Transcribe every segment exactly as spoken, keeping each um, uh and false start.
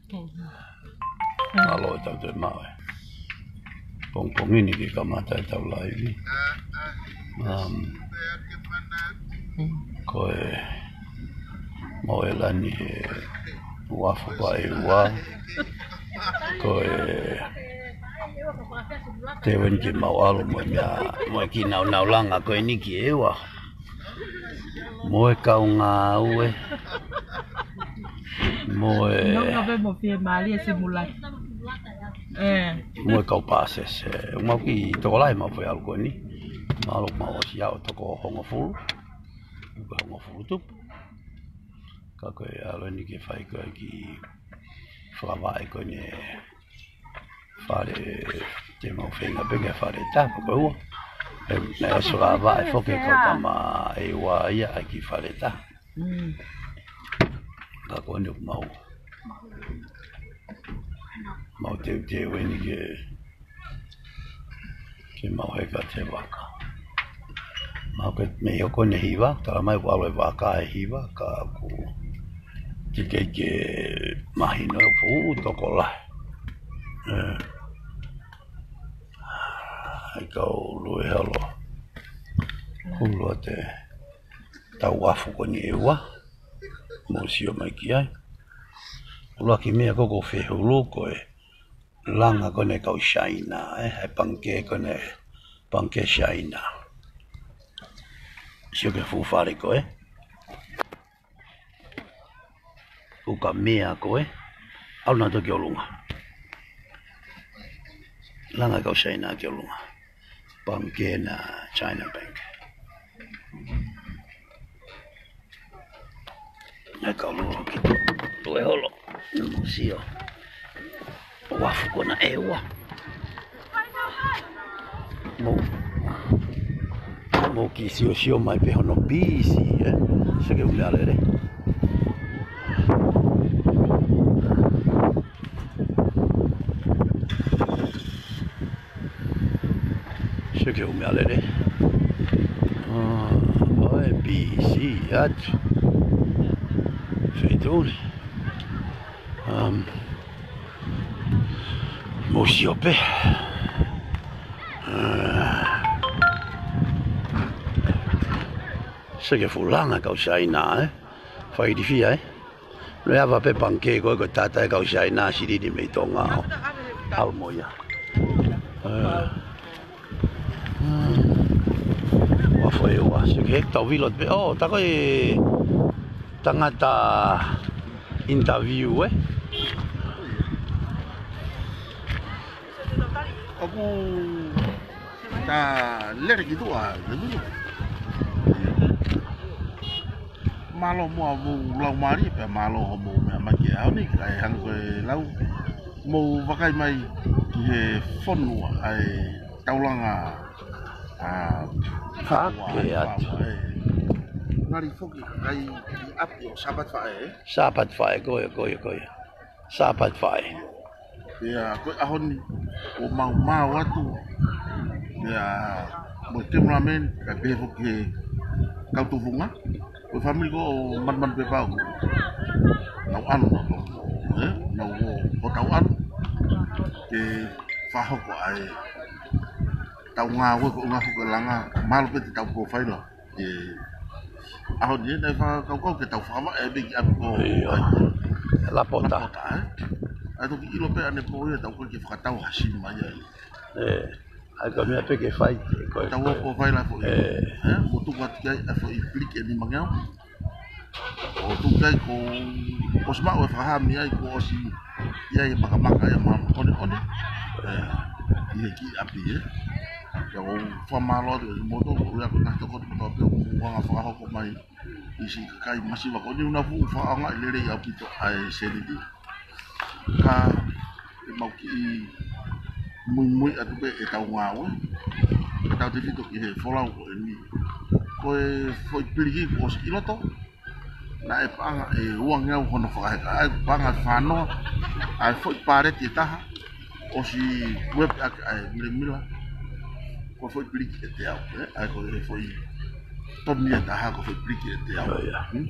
Mālō e tau te mau e pongipongi ni ke kamata e tau laivi. Um, ko e mau e lani he uafu pa e ua. Ko e teu eni ke mau ʻalu mo e meʻa, mo e kiʻi naunau langa ko eni ki e ua. Mo e kau ngāue. Mo e Nonga pe mo fie mālie se mulai. Ē. Mo e kau pāsese. Mau kiʻi tokolahi mau fai ʻalu ko eni. Mau ʻalu mau ʻosi ʻalu toko hongofulu. Toko hongofulu tupu. Ka ko e ʻalu eni ke fai ko e kiʻi fakavaʻe ko eni e fale te mau feinga pē ke fale tā, ko e ua. Ē, naʻe ʻosi fakavaʻe foki e kau tama e ua ia ʻa e kiʻi fale tā. Mm. Ka ko eni ʻoku mau, mau teuteu eni ke, ke mau heka te vaka. Mau ke mei hoko eni hiva, tala mai ʻoku ʻalu e vaka he hiva, ka ʻoku teʻeki ke mahino ʻoku fuʻu tokolahi. Ē. ʻAi kau lue holo. Hulu atu e tau uafu ko eni e ua. Mou sio mai ki ai. ʻUluaki meʻa ko ē ʻoku ou fie hulu ko e langa ko eni e kau Siaina, ē, e pangikē ko eni, pangikē Siaina. Sio ki he fuʻu fale ko ē. Ukamea ko ē. ʻAlu nautolu ki ʻolunga. Langa e kau Siaina ki ʻolunga. Pangikē ena China Bank. ʻAi kau lue ki tuʻa. Lue holo. Mou sio. Uafu ko ena e ua. Mou, mou kiʻi siosio mai pē hono pisi, ē. Sio ki he ʻū meʻalele. Sio ki he ʻū meʻalele. ʻĀ, ʻoku pisi atu. Feituʻu ni. Um, mou sio pē. ʻĀ. Sio ki he fuʻu langa e kau Siaina, ē. Fai ilifia, ē. Lea ʻava pē pangikē ko ē ko e tata e kau Siaina silini mei Tonga ʻo ʻalu mo ia. Ē. Ua foʻi ua, sio ki he tau vilo pē. ʻŌ, tā ko e tangata interview, ē. ʻOku ta lele ki tuʻa, le vilo. Mālō muʻa hoʻomou lau mālie pea mālō hoʻomou meʻa mai ki he ʻaho ni, kae hangē ko e lau, mou vakai mai ki he fonu ʻa e taulanga, ʻa, Ka ua, ke ua, atu. Ua, ē. Ngali foki ka kai ʻi ʻapi ʻo Sāpate Faʻē, ē? Sāpate Faʻē, ko ia, ko ia, ko ia. Sāpate Faʻē. Pea ko e ʻaho ni, ʻoku mau maʻu atu. Pea mo e cameraman, kae pehē foki ki he kau tufunga. Ko e fāmili ko ē ʻo Manumanu Pepau. Nau ʻalu, nau ʻalu. Ē? Nau ō, ʻo tau ʻalu. Ke fakahoko ai e tau ngāue ko e ngāue ko e langa. Mālō pē te tau polofaila. ʻE, ʻaho ni ē, naʻe fakakaukau ke tau fakavaʻe e meʻa ki ʻapi ko ʻIo. ʻAi. Lapota. Lapota, ē? ʻAi toki ʻilo pē ʻanepō ia tau ko ē ke fakatau ha sini mai ai. Ē, ʻai ko e meʻa pē ke fai, ko e, Tau ko e. ō polofaila foʻi. Ē. Ē, mo tuku atu ki ai, ʻa e foʻi piliki ʻe nimangeau. ʻO tuku ki ai ko, ʻosi maʻu e fakahā mei ai kuo ʻosi ʻi ai e makamaka ia mo e ʻoneʻone. Ē, ʻi he kiʻi ʻapi, ē. Pea ʻoku ou fakamālō atu ʻi he moto, ʻoku ʻi ai ko e ngaahi tokoni kotoa pē ʻoku mou hanga fakahoko mai ʻi he siʻi kakai masiva ko eni, ʻoku nau fuʻu fakaʻaongaʻi lelei ʻaupito ʻa e seniti. Ka ʻe mau kiʻi muimui atu pē ʻetau ngāue. Tautefito ki he folau ko eni. Ko e foʻi piliki kuo ʻosi ʻi loto. Naʻe paʻanga ʻe uangeau hono fakaheka, ʻa e paʻanga ʻe fāngofulu, ʻa e foʻi pāleti ʻe taha, ʻosi uepe ʻaki ʻa e milemila, ko e foʻi piliki ʻe teau, ē? ʻA e ko e foʻi toni ʻe taha, ko e foʻi piliki ʻe teau. ʻIo, ʻio. Hmm?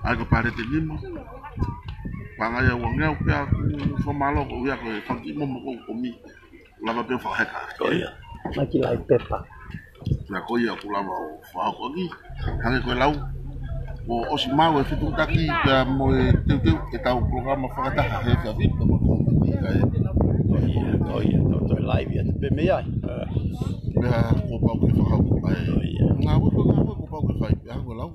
ʻA e ko e pāleti ʻe nima, Pangai au ange au pea ʻoku fakamālō ko ia ko e fanga kiʻi momo ko ʻomi. Lava pē ʻo fakaheka. Ko ia. Mai ki lai pepa. Pea ko ia ʻoku lava ʻo fakahoko ʻaki. Hangē ko e lau. Kuo ʻosi maʻu e fetuʻutaki pea mo e teuteu ʻetau polokalama fakataha he efiafi ni pea mo e komiti ka e. Ko ia, ko ia. Tau toe live ia te pē mei ai. Pea kuo pau ke fakahoko ai. Ko ia. Ngāue ko e ngāue kuo pau ke fai pea hangē ko e lau.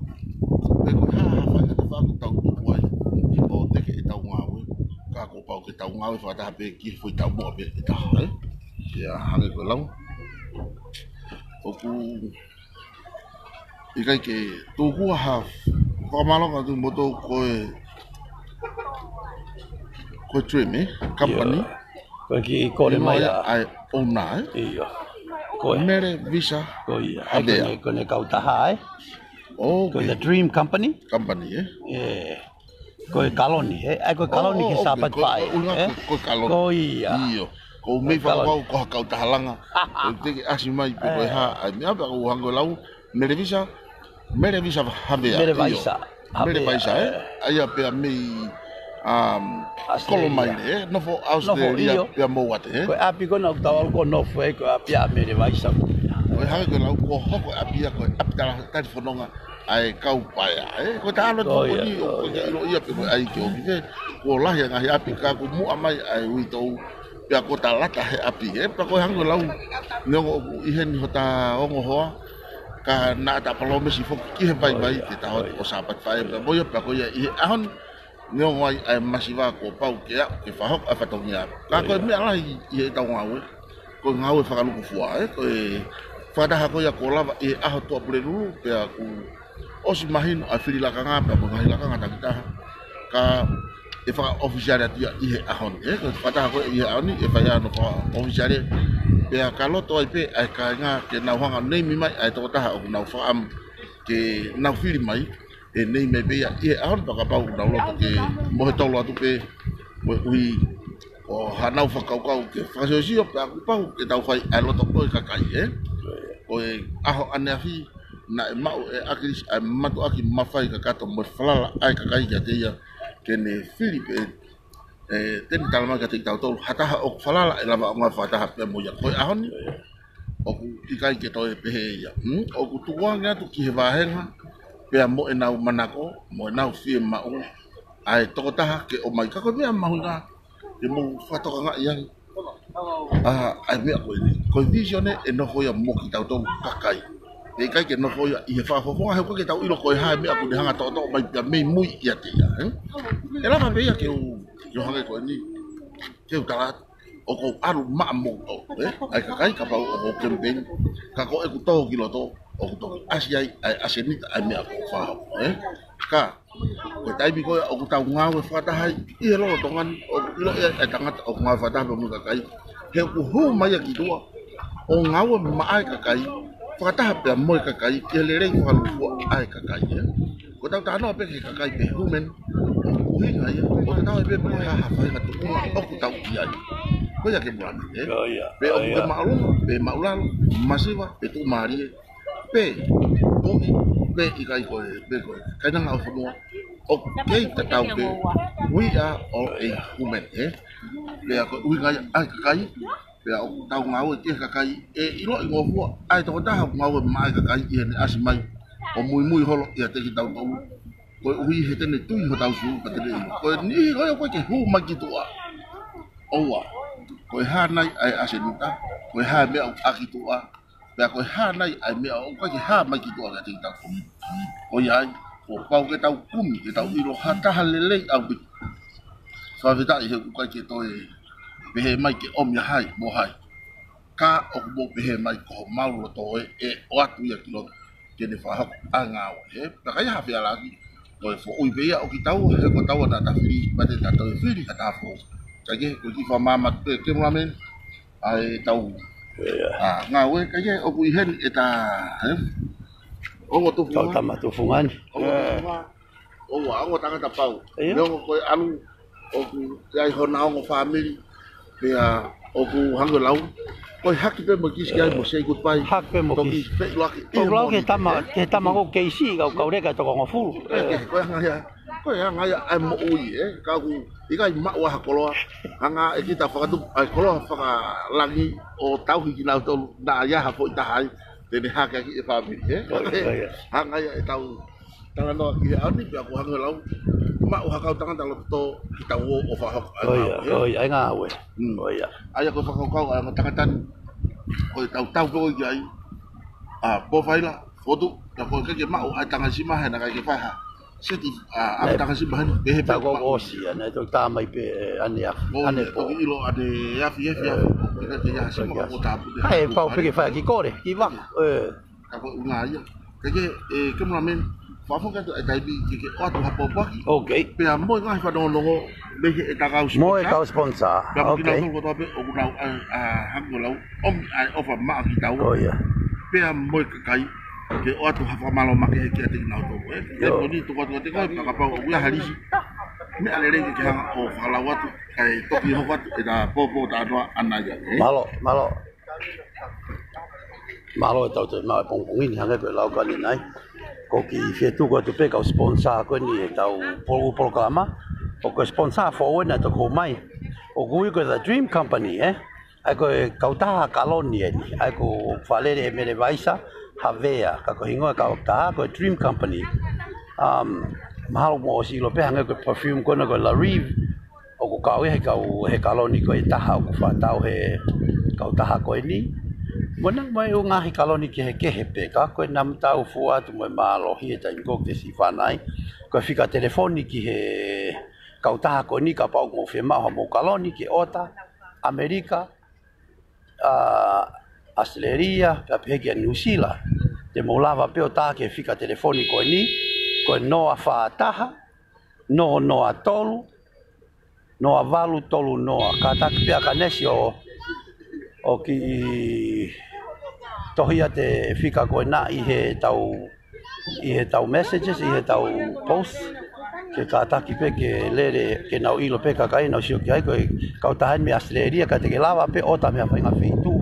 Pe ko e hā ha faingataʻa ʻoku tau tuku ai ʻo teke ʻetau ngāue. Ka kuo pau ke tau ngāue fakataha pē ki he foʻi taumuʻa pē ʻe taha, ē? Ia, hangē ko e lau. ʻOku ʻikai ke tuku ha fakamālō atu moutolu ko e, ko e Dream, ē? Company. Ia. Ko e kiʻi kole mai ʻa e ʻouna, ē? Ia. Ko e Mele Visa. Ko ia. ʻAi ko ʻene, ko ʻene kautaha, ē? Ko e The Dream Company. Company, ē? Ē. Ko e kaloni, ē? ʻAi ko e kaloni ki he Sāpate Faʻē, ē? Ko e kaloni. Ko ia. ʻIo. Ko e mei fakapau ko ha kautaha langa. Ko e teke ʻasi mai pe ko e hā, ʻai meʻa pea ko e hangē ko e lau, Mele Visa, Mele Visa Havea. Mele Visa. Mele Visa, ē? ʻAi ia pea mei, um, Kolomaile, ē? Nofo ʻAositelēlia pea mo Uate, ē? Ko e ʻapi ko ena ʻoku tau ʻalu ko ē ʻo nofo ai, ko e ʻapi ʻa Mele Visa. Ko e hangē ko e lau ko hoko ʻapi ia, ko e ʻapi tala, tali fononga ʻa e kau paea, ē? Ko e taha ʻo e tuʻu ko eni, ʻoku ʻikai ke ʻilo ia pe ko e ʻai ke ʻomi pē. Kuo lahi ʻa e ngaahi ʻapi ka kuo muʻa mai ʻa e uitou. Pea kuo ta lata he ʻapi, ē? Pea ko e hangē ko e lau. Neongo ʻoku ʻi heni hota ongo hoa. Ka naʻa ta palōmesi foki ki he vaivai ke ta ō ʻo Sāpate Faʻē pea mo ia pea ko ia ʻi he ʻaho ni. Neongo ai ʻa e masiva kuo pau ke aʻu ke fakahoko ʻa e fatongia. Ka ko e meʻa lahi ʻi heʻetau ngāue. Ko e ngāue fakalūkufua, ē, ko e fakataha ko ia kuo lava ʻi he ʻaho Tuʻapulelulu, pea kuo ʻosi mahino ʻa e fili lakanga, pea mo e ngaahi lakanga takitaha. Ka ʻe fakaʻofisiale atu ia ʻi he ʻaho ni, ē, ko e fakataha ko ia ʻi he ʻaho ni, ʻe fai ai hono fakaʻofisiale, pea ka loto ai pē ʻa e kāinga ke nau hanga ʻo neimi mai ʻa e tokotaha ʻoku nau fakaʻamu ke nau fili mai, ʻe neimi mai pē ia ʻi he ʻaho ni pea kapau ʻoku nau loto ke mohe tolo atu pē, koeʻuhi ko haʻanau fakakaukau ke fakasiosio pea kuo pau ke tau fai ʻa e loto ko e kakai, ē? Ko e ʻaho ʻaneafi, naʻe maʻu ʻe ʻAkilisi ʻa e mātuʻaki mafai kakato mo e falala ʻa e kakai kiate ia ke ne fili pē, ē, te ne talamai kiate kitautolu ha taha ʻoku falala ʻe lava ʻo ngāue fakataha pea mo ia. Ko e ʻaho ni, ʻoku ʻikai ke toe pehē ia. Hmm? ʻOku tukuange atu ki he vāhenga, pea mo ʻenau manako, mo ʻenau fiemaʻu, ʻa e tokotaha ke ʻomai. Ka ko e meʻa mahuʻinga, ke mou fakatokangaʻi ange. ʻA, ʻa e meʻa ko eni. Ko e vīsone ʻe nofo ia mo kitautolu kakai. ʻE ʻikai ke nofo ia ʻi he fakafofonga he ʻoku ʻikai ke tau ʻilo ko e hā e meʻa ʻoku ne hanga ʻo toʻotoʻo mai pea mei mui ʻiate ia, ē? ʻE lava pē ia ke u, ke u hangē ko eni. Ke u tala atu. ʻOku ou ʻalu maʻa moutolu, ē? ʻA e kakai kapau ʻoku ou kemipeini. Ka ko ʻeku tō ki loto, ʻoku toki ʻasi ai, ʻa e ʻasenita, ʻa e meʻa ʻoku ou fakahoko, ē? Ka, ko e taimi ko ia ʻoku tau ngāue fakataha ai, ʻi he lolotonga ni, ʻoku ʻilo ia ʻe he tangata ʻoku ngāue fakataha pea mo e kakai. He ʻoku hū mai ia ki tuʻa, ʻo ngāue maʻa e kakai, fakataha pea mo e kakai, ki he lelei fakalūkufua ʻa e kakai, ē? Ko ʻetau talanoa pē ki he kakai pe human, ʻuhinga ia, ʻoku tau ʻai pē pe ko e hā ha faʻahinga tuʻunga ʻoku tau ʻi ai. Ko ia ke mulani, ē? Ko ia, pe ko ʻoku ia. Ke māʻolunga, pe māʻulalo, masiva, pe tuʻumālie, pe, tuʻi, pe ʻikai ko e, pe ko e, kainanga ʻo e fonua. ʻOku kei tatau pē, we are all a human, ē? Pea ko e ʻuhinga ia ʻa e kakai, pea ʻoku tau ngāue ki he kakai, ʻe ʻiloʻi ngofua ʻa e tokotaha ʻoku ngāue maʻa e kakai ʻi heʻene ʻasi mai ʻo muimui holo ʻiate kitautolu. Koeʻuhi he te ne tui hotau sū ka te ne ʻilo. Ko e niʻihi ko ia ʻoku ʻikai ke hū mai ki tuʻa. ʻOua. Ko e hā nai ʻa e ʻasenita, ko e hā e meʻa ʻoku ʻi tuʻa, pea ko e hā nai ʻa e meʻa ʻoku ʻikai ke hā mai ki tuʻa kiate kitautolu. Ko ia ai, kuo pau ke tau kumi, ke tau ʻilo ha taha lelei ʻaupito. Fakafetaʻi he ʻoku ʻikai ke toe pehē mai ke ʻomi ʻa hai mo hai. Ka ʻoku mou pehē mai ko homau loto ē, ʻe ʻoatu ia ki loto ke ne fakahoko ʻa e ngāue, ē? Pea ʻikai ha fealāki, ko e foʻui pē ia ʻo kitaua, he ko taua naʻa ta fili, mate ta toe fili ka ta fou. Kae kehe, ko e kiʻi fakamāmani pē ke mula men, ʻa ʻetau, ʻa, ngāue, kae kehe, ʻoku ʻi heni ʻeta, ē? Ongo tufunga. Tau tama tufunga ni. Ongo tufunga. ʻOua, ongo tangata pau. ʻIo. Neongo ko e ʻalu, ʻoku ʻi ai hona ongo fāmili, pea ʻoku hangē lau. Ko e haki pē mo kisi ki ai mo say goodbye. Haki pē mo kisi. Toki feʻiloaki. ʻOku lau ke tama, ke tama ko Keisi, kau kau leka toko ngofulu. Ē, ko e hanga ia. Ko e hanga ia ʻa e moʻui, ē, ka ʻoku ʻikai maʻu ʻa ha koloa, hanga ʻe kita fakatupu ʻa e koloa fakalangi ʻo tauhi kinautolu naʻa ʻi ai ha foʻi taha ai, te ne hake ʻaki e fāmili, ē. Ko ia, ko ia. Hanga ia ʻetau talanoa ki he ʻaho ni, pea ʻoku hanga ʻo lau, maʻu ha kau tangata loto tō ki tau ʻo, ʻo fakahoko ʻa e ngāue, ē. Ko ia, ko ia, ʻa e ngāue. Mm. Ko ia. ʻA ia ko e fakakaukau ʻa e ongo tangata ni, ko e tau tau pē ʻo ʻikai, ʻa, pōfaila, fotu, ka ko e ʻikai ke maʻu ʻa e tangata sima he naʻe ʻikai ke fai ha seti, ʻa, ʻa e tangata sima heni, pehē pē tau ko maʻu. ʻOsi, ʻa, naʻe toki tā mai pē, ē, ʻaneafi, ʻo, ʻanepo. Toki ʻilo ʻaneafi, efi, efi, ʻikai ke ʻi ai ha sima, ko e tapu te. Kae pau pē ke fai ki kore, ki vaka, ē. Ka ko e ʻuhinga ia. Ke ke, ē, ke mula men, fafo ka to e taimi, ke ke ʻoatu ha pōpoaki. Ok. Pea mo e ngaahi fanongonongo, mei he ʻetau kau sponsor. Mo e kau sponsor. Pea mo kinautolu kotoa pē, ʻoku nau, ʻa, ʻa, hanga ʻo lau, ʻomi ʻa e ʻofa maʻa kitaua. Ko ia. Pea mo e kakai, ke ʻoatu ha fakamālō makehe kiate kinautolu, ē. Ē, ko eni tuku atu kiate koe, pea kapau ʻoku ʻi ai ha lisi. Meʻa lelei ke ke hanga ʻo fakalau atu, kae toki hoko atu, ʻeta pōpoaki talanoa ʻanai ia, ē. Mālō, mālō. Mālō e tau toe maʻu e pongipongi ni hangē ko e lau ko eni nai. Ko e kiʻi fie tuku atu pē kau sponsor ko eni ʻetau polo-, polokalama. ʻOku sponsor foʻou ena ʻe toki hū mai. ʻOku ui ko e The Dream Company, ē? ʻA ia ko e kautaha kaloni eni. ʻA ia ko e fakalele ʻe Mele Vaisa Havea. Ka ko e hingoa e kautaha ko e Dream Company. Um, mahalo mou ʻosi ʻilo pē hangē ko e perfume ko ena ko e La Rive. ʻOku kau ia he kau, he kaloni ko e taha ʻoku fakatau he kautaha ko eni. Mo e ngaahi kaloni kehekehe pē ka ko e naʻa tau fua atu mo e mālohi he taimi ko ē ke siʻi fanai. Ko e fika telefoni ki he kautaha ko eni kapau ʻoku mou fiemaʻu haʻamou kaloni ki ʻOta, ʻAmelika, ʻa, ʻAositelēlia, pea pehē kia Nuʻusila. Te mou lava pē ʻo tā ki he fika telefoni ko eni, ko e noa fā taha, noa noa tolu, noa valu tolu noa. Kātaki pē ʻa Kanesi ʻo, ʻo kiʻi tohi atu e fika ko ena ʻi heʻetau, ʻi heʻetau messages, ʻi heʻetau post. Ke kātaki pē ke lele, ke nau ʻilo pē kakai, nau sio ki ai, ko e kautaha eni mei ʻAositelēlia, ka te ke lava pē ʻo ʻota mei ha faʻahinga feituʻu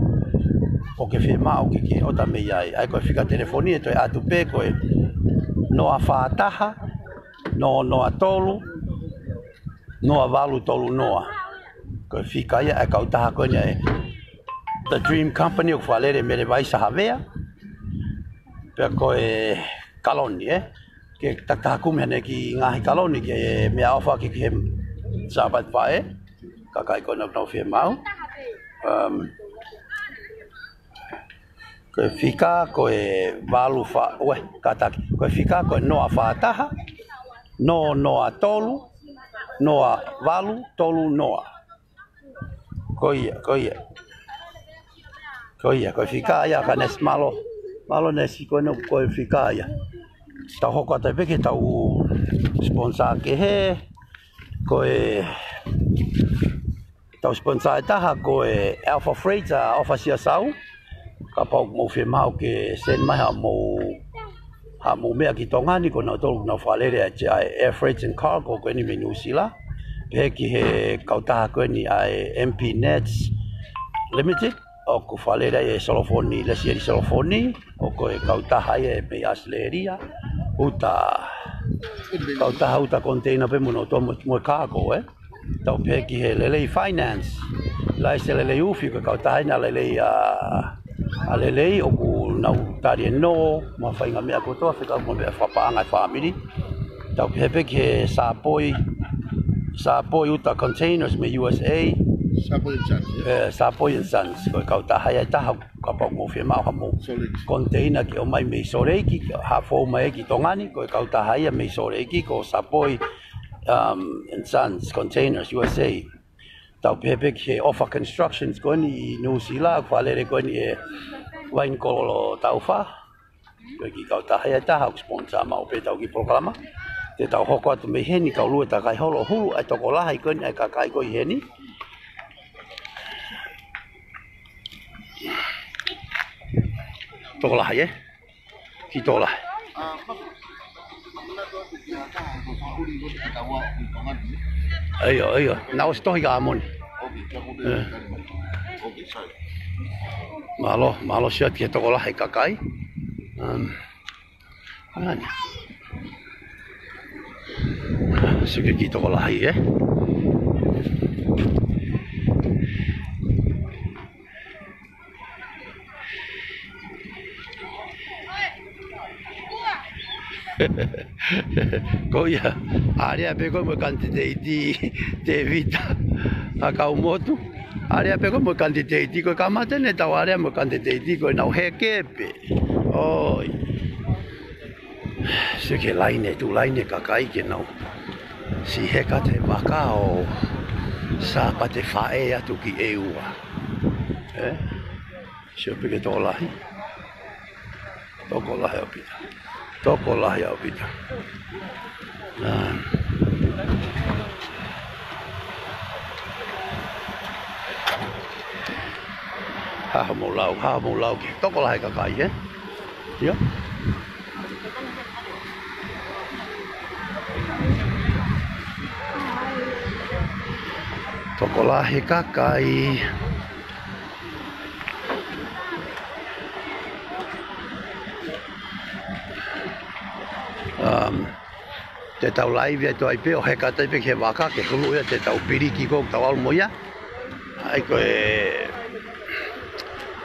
ʻoku ke fiemaʻu ke ke ʻota mei ai. ʻA ia ko e fika telefoni ʻe toe ʻatu pē ko e noa fā taha, noa noa tolu, noa valu tolu noa. Ko e fika ia ʻa e kautaha ko eni ʻa e The Dream Company ʻoku fakalele ʻe Mele Vaisa Havea. Pea ko e kaloni, ē? Ke takitaha kumi haʻane kiʻi ngaahi kaloni ke meʻaʻofa ki he Sāpate Faʻē. Kakai ko ena ʻoku nau fiemaʻu. Um, Ko e fika ko e valu fā, ue, kātaki. Ko e fika ko e noa fā taha, noa noa tolu, noa valu tolu noa. Ko ia, ko ia. Ko ia, ko e fika ia ʻa Kanesi, mālō. Mālō Nesi ko ena ko e fika ia. Tau hoko atu pē ki heʻetau sponsor kehe. Ko e tau sponsor ʻe taha ko e Alpha Freight ʻa ʻOfa Siasau. Kapau ʻoku mou fiemaʻu ke send mai haʻamou, haʻamou meʻa ki Tonga ni ko nautolu ʻoku nau fakalele ʻa e Air Freight and Cargo ko eni mei Nuʻusila. Pehē ki he kautaha ko eni ʻa e M P Nets Limited. ʻOku fakalele ai e solofoni, Lesieli Solofoni. ʻOku ko e kautaha ia mei ʻAositelēlia. Uta, kautaha uta container pē mo nautolu mo, mo e cargo, ē? Tau pehē ki he Lelei Finance. Laise Lelei Ufi, ko e kautaha ʻa Lelei, ʻa, ʻa Lelei, ʻoku nau tali e nō, mo e faʻahinga meʻa kotoa, fekau mo e meʻa fakapaʻanga e fāmili. Tau pehē pē ki he Sapoi, Sapoi Uta Containers mei U S A. Sapoi and Sons, ē? Ē, Sapoi and Sons, ko e kautaha ia ʻe taha, kapau ʻoku mou fiemaʻu haʻamou container ke ʻomai mei Sōleki, haʻu mai ki Tonga ni, ko e kautaha ia mei Sōleki, ko Sapoi, um, and Sons Containers, U S A. Tau pehē pē ki he ʻOfa Constructions ko eni ʻi Nuʻusila, ʻoku fakalele ko eni ʻe Vaini Kololo Taufa. Ko e kiʻi kautaha ia ʻe taha ʻoku sponsor maʻu pē ʻetau kiʻi polokalama. Te tau hoko atu mei heni kau lue takai holo hulu ʻa e tokolahi ko eni ʻa e kakai ko ē ʻi heni. Tokolahi, ē? Kiʻi tokolahi. ʻAio, ʻaio. Naʻe ʻosi tohi ka moni. Ē. Mālō, mālō siʻi atu ki he tokolahi kakai. Um, ʻAnani. Sio ki he kiʻi tokolahi, ē? Ko ia, alea pē koe mo e kanititeiti Tēvita Akaumotu. Alea pē koe mo e kanititeiti, ko e kamata eni ʻetau alea mo e kanititeiti, ko ʻenau heke pē. ʻOi. Sio ki he laine, tuʻu laine kakai ke nau siʻi heka he vaka ʻo Sāpate Faʻē atu ki ʻEua. Ē? Sio pē ki he tokolahi. Tokolahi ʻaupito. Tokolahi ʻaupito. Ā. Haʻu mou lau, haʻu mou lau ki he tokolahi kakai, ē? ʻIo. Tokolahi kakai. Um, te tau laivi atu ai pē ʻo heka atu ai pē ki he vaka ke hulu ia ʻetau piliki ko ē ʻoku tau ʻalu mo ia. ʻA ia ko e,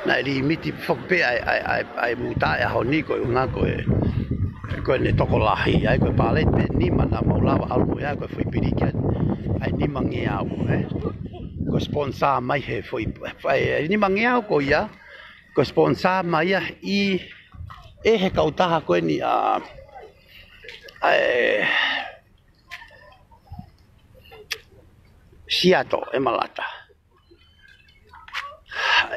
naʻe limiti foki pē ʻa e, ʻa e, ʻa e, ʻa e mūtaʻi ʻaho ni ko e ʻuhinga ko e, ko ʻene tokolahi. ʻA ia ko e paleti pē ʻe nima naʻa mau lava ʻalu mo ia, ko e foʻi piliki ʻa e nimangeau, ē. Ko e sponsor mai he foʻi, ʻa e nimangeau ko ia, ko e sponsor mai ia ʻi, ʻe he kautaha ko eni ʻa, ʻa e Siato ʻEmalata.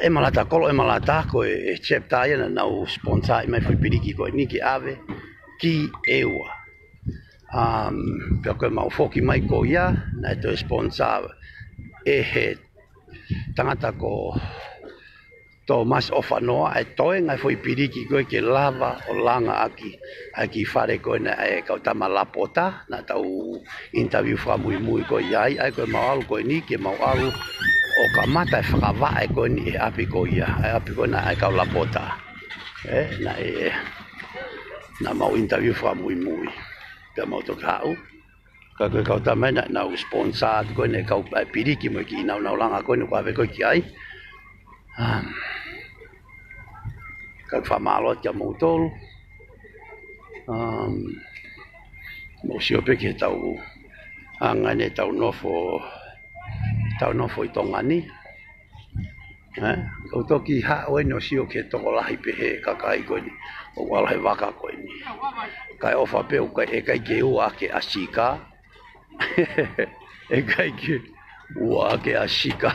ʻEmalata, Kolo ʻEmalata, ko e chapter ia naʻa nau sponsor mai foʻi piliki ko eni ke ʻave ki ʻEua. Um, pea ko e mau foki mai ko ia, naʻe toe sponsor ʻe he tangata ko Thomas ʻOfanoa, ʻa e toenga e foʻi piliki ko ē ke lava ʻo langa ʻaki ʻa e kiʻi fale ko ē naʻe ʻa e kau tama Lapota, naʻa tau interview fakamuimui ko ē ai, ʻa ia ko e mau ʻalu ko eni ke mau ʻalu ʻo kamata e fakavaʻe ko eni ʻi he ʻapi ko ia, ʻa e ʻapi ko ē naʻe ʻa e kau Lapota. Ē, naʻe, naʻa mau interview fakamuimui. Pea mau toki haʻu. Ka ko e kau tama ena naʻa nau sponsor atu ko eni e kau ʻa e piliki mo e kiʻi nāunau langa ko eni ʻoku ʻave ko ē ki ai. Um, ka fakamālō atu kia moutolu. Um, mou sio pē ki heʻetau anga eni ʻetau nofo, ʻetau nofo ʻi Tonga ni. Ē, ʻoku toki haʻu eni ʻo sio ki he tokolahi pē he kakai ko eni ʻoku ʻalu he vaka ko eni. Kae ʻofa pē ʻoku ʻikai ke ua ake ʻa Sika. ʻIkai ke ua ake ʻa Sika.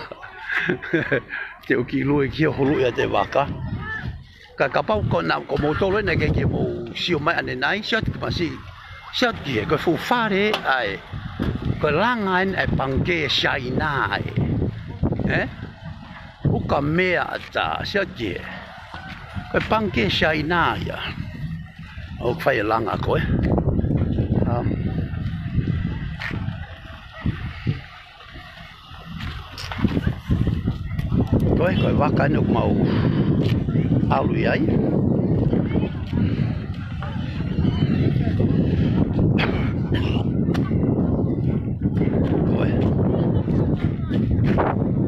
Te u kiʻi lue ki he hulu ia ʻo e vaka. Ka kapau ko naʻa, ko moutolu ena ʻikai ke mou sio mai ʻanenai, sio atu ki masi. Sio atu ki he, ko e fuʻu fale ʻa e, ko e langa eni ʻa e pangikē Siaina ē. Ē? ʻUkamea ʻatā, sio atu ki he. Ko e pangikē Siaina ia. ʻOku fai e langa ko ē. Um, Ko e, ko e vaka eni ʻoku mau ʻalu ʻi ai. Ko e.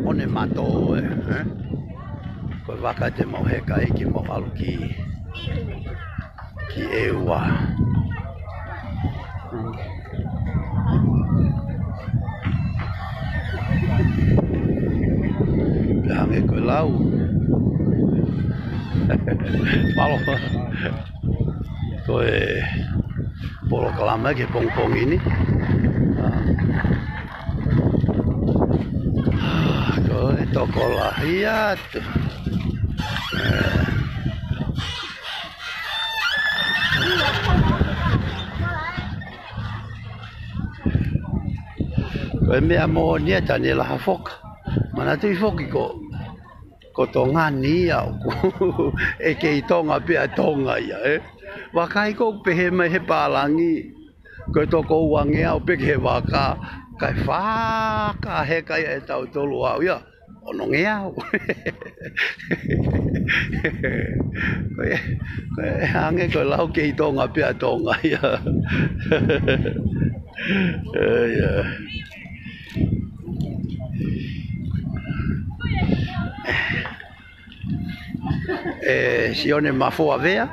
ʻOne mato ē, ē? Ko e vaka te mau heka ai ke mau ʻalu ki ki ʻEua. Pea hangē ko e lau. Mālō. Ko e polokalama ki he pongipongi ni. Ā, ko e tokolahi atu. Ē. Ko e meʻa moʻoni ʻa Taniela Hafoka. Manatuʻi foki ko, ko Tonga ni ia ʻoku ʻe kei Tonga pē ʻa Tonga ia, ē. Vakai ko ʻoku pehē mai he pālangi. Ko e toko uangeau pē ki he vaka, kae fakaheka ia ʻe tautolu ʻo aʻu ia. Onongeau. Ko e, ko e hangē ko e lau kei Tonga pē ʻa Tonga ia. ʻE, ia. ʻE, Sione Mafoa Vea,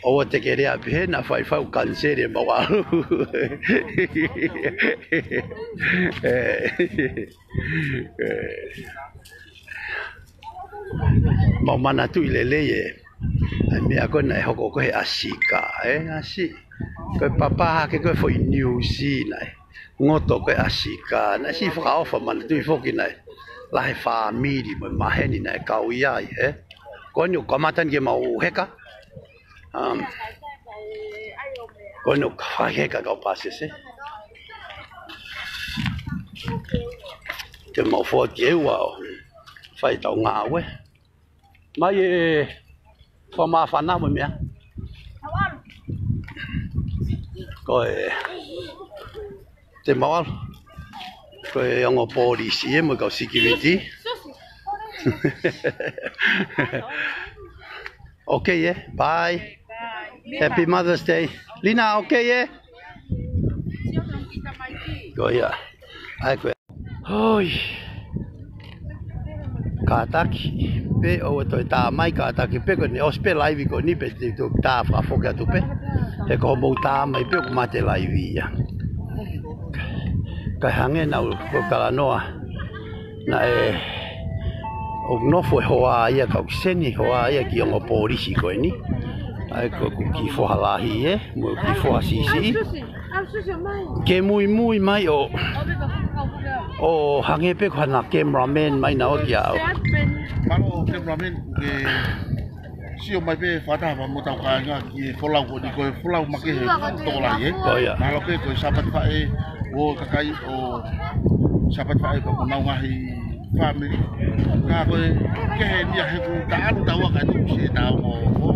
ʻoua te ke lea pehē naʻa faifai ʻo kaniseli ʻemau ʻalu. ʻE, ʻe, mau manatuʻi lelei ʻa e meʻa ko ē naʻe hoko ko ē he ʻasi ka, ʻe, ʻasi. Ko e papa hake ko ē foʻi niusi naʻe ngoto ko ē ʻasi ka, naʻe siʻi fakaʻofa, manatuʻi foki naʻe lahi e fāmili mo e maheni naʻe kau ai, ʻe. Ko eni ʻoku kamata eni ke mau heka. Um, ko eni ʻoku fai heka kau pāsese. Ke mau foaki ʻe ua ʻo fai ʻetau ngāue. Mai e fakamāfana mo e meʻa. Ko e te mau ʻalu. Ko e ongo polisi ʻe mo e kau security. Okay, ʻe. Bye. Happy Mother's Day. Lina, okay, ʻe. Ko ia. ʻAi ko e. Hoi. Kātaki pē ʻoua toe tā mai, kātaki pē ko eni ʻosi pē laivi ko eni pea te u tā fakafoki atu pē. He ko hoʻomou tā mai pē ʻoku mate laivi ia. Kae hangē naʻa ku talanoa naʻe ʻoku nofo e hoa ia ka ʻoku seni hoa ia ki he ongo polisi ko eni. ʻAi ko ʻeku kiʻi foha lahi ʻe, mo ʻeku kiʻi foha siʻisiʻi. Ke muimui mai ʻo, ʻo hangē pē ko haʻane cameraman mai naʻa ʻoku ʻi ai. Mālō cameraman, ke sio mai pē fakataha mo hotau kāinga ki he folau ko eni, ko e folau makehe tokolahi ʻe. Ko ia. Mālō pē ko e Sāpate Faʻē, ʻo e kakai ʻo Sāpate Faʻē pea mo honau ngaahi fāmili. Ka ko e kehe eni ia he ʻoku ta ʻalu taua kae tuku siʻetau ongo,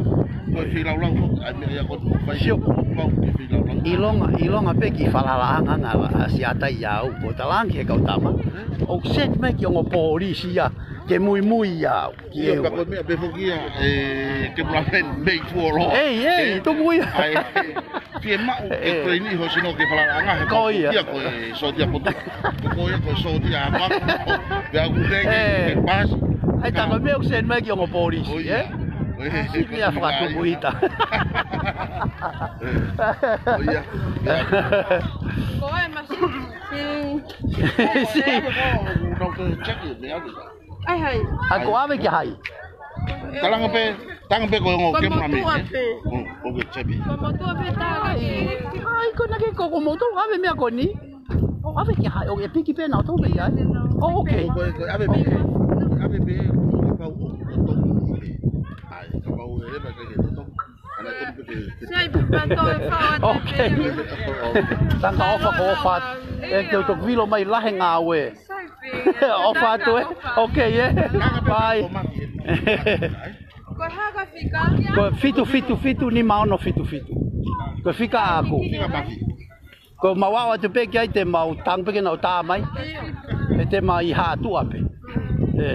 ko e feilaulau foki, ʻa e meʻa ia ko eni ʻoku fai. Sio. Pau ke feilaulau. ʻIlonga, ʻilonga pē kiʻi falalaʻanga ʻa Siatai ia ʻoku talaange he kau tama. ʻOku seni mai ki he ongo polisi ia ke muimui ia. Ia, pea ko e meʻa pē foki ia, ʻe, ke mula pen mei fuolo. Ei, ei, tuku ia. ʻAi, fiemaʻu ke train ʻi hoʻo sino ke falalaʻanga he ko ia. Ko e sōtia poto. Ko ia ko e sōtia apa. Pea ʻoku te ke, ke pasi. ʻAi, tā ko e meʻa ʻoku seni mai ki he ongo polisi, ʻe? Ko ia. Ko ia. Sini ia fakatupu ita. Ko ia. Ko e masi. Si. Si. Ko e, ko e, ko e, ko e, check it, meʻa ni. ʻAi, hai. ʻAi, ko ʻave kia hai? Talanga pē, talanga pē ko e ongo ke mami. Ko e motuʻa pē. Mm, ko e chebi. Ko e motuʻa pē tā. ʻAi, ko ena ke ko, ko motuʻa ʻave meʻa ko eni. ʻO ʻave kia hai, ʻo e piki pē naʻa ʻoku tau pē ai. Oh, okay. Ko e, ko e ʻave pē, ʻave pē, kapau ʻoku tau pē. ʻAi, kapau ʻe leva ke ke tau. Sai, pea tō e fao atu. Okay. Tanga ʻofa ko ʻofa. ʻE te u toki vilo mai lahi ngāue. ʻOfa atu ʻe. Okay, ʻe. Bye. Ko e hā ko e fika? Ko e fitu fitu fitu nima ono fitu fitu. Ko e fika ʻaʻaku. Ko mau ʻalu atu pē ki ai te mau tangi pē ke nau tā mai. ʻE te mau ʻi Haʻatuʻa pē. ʻE.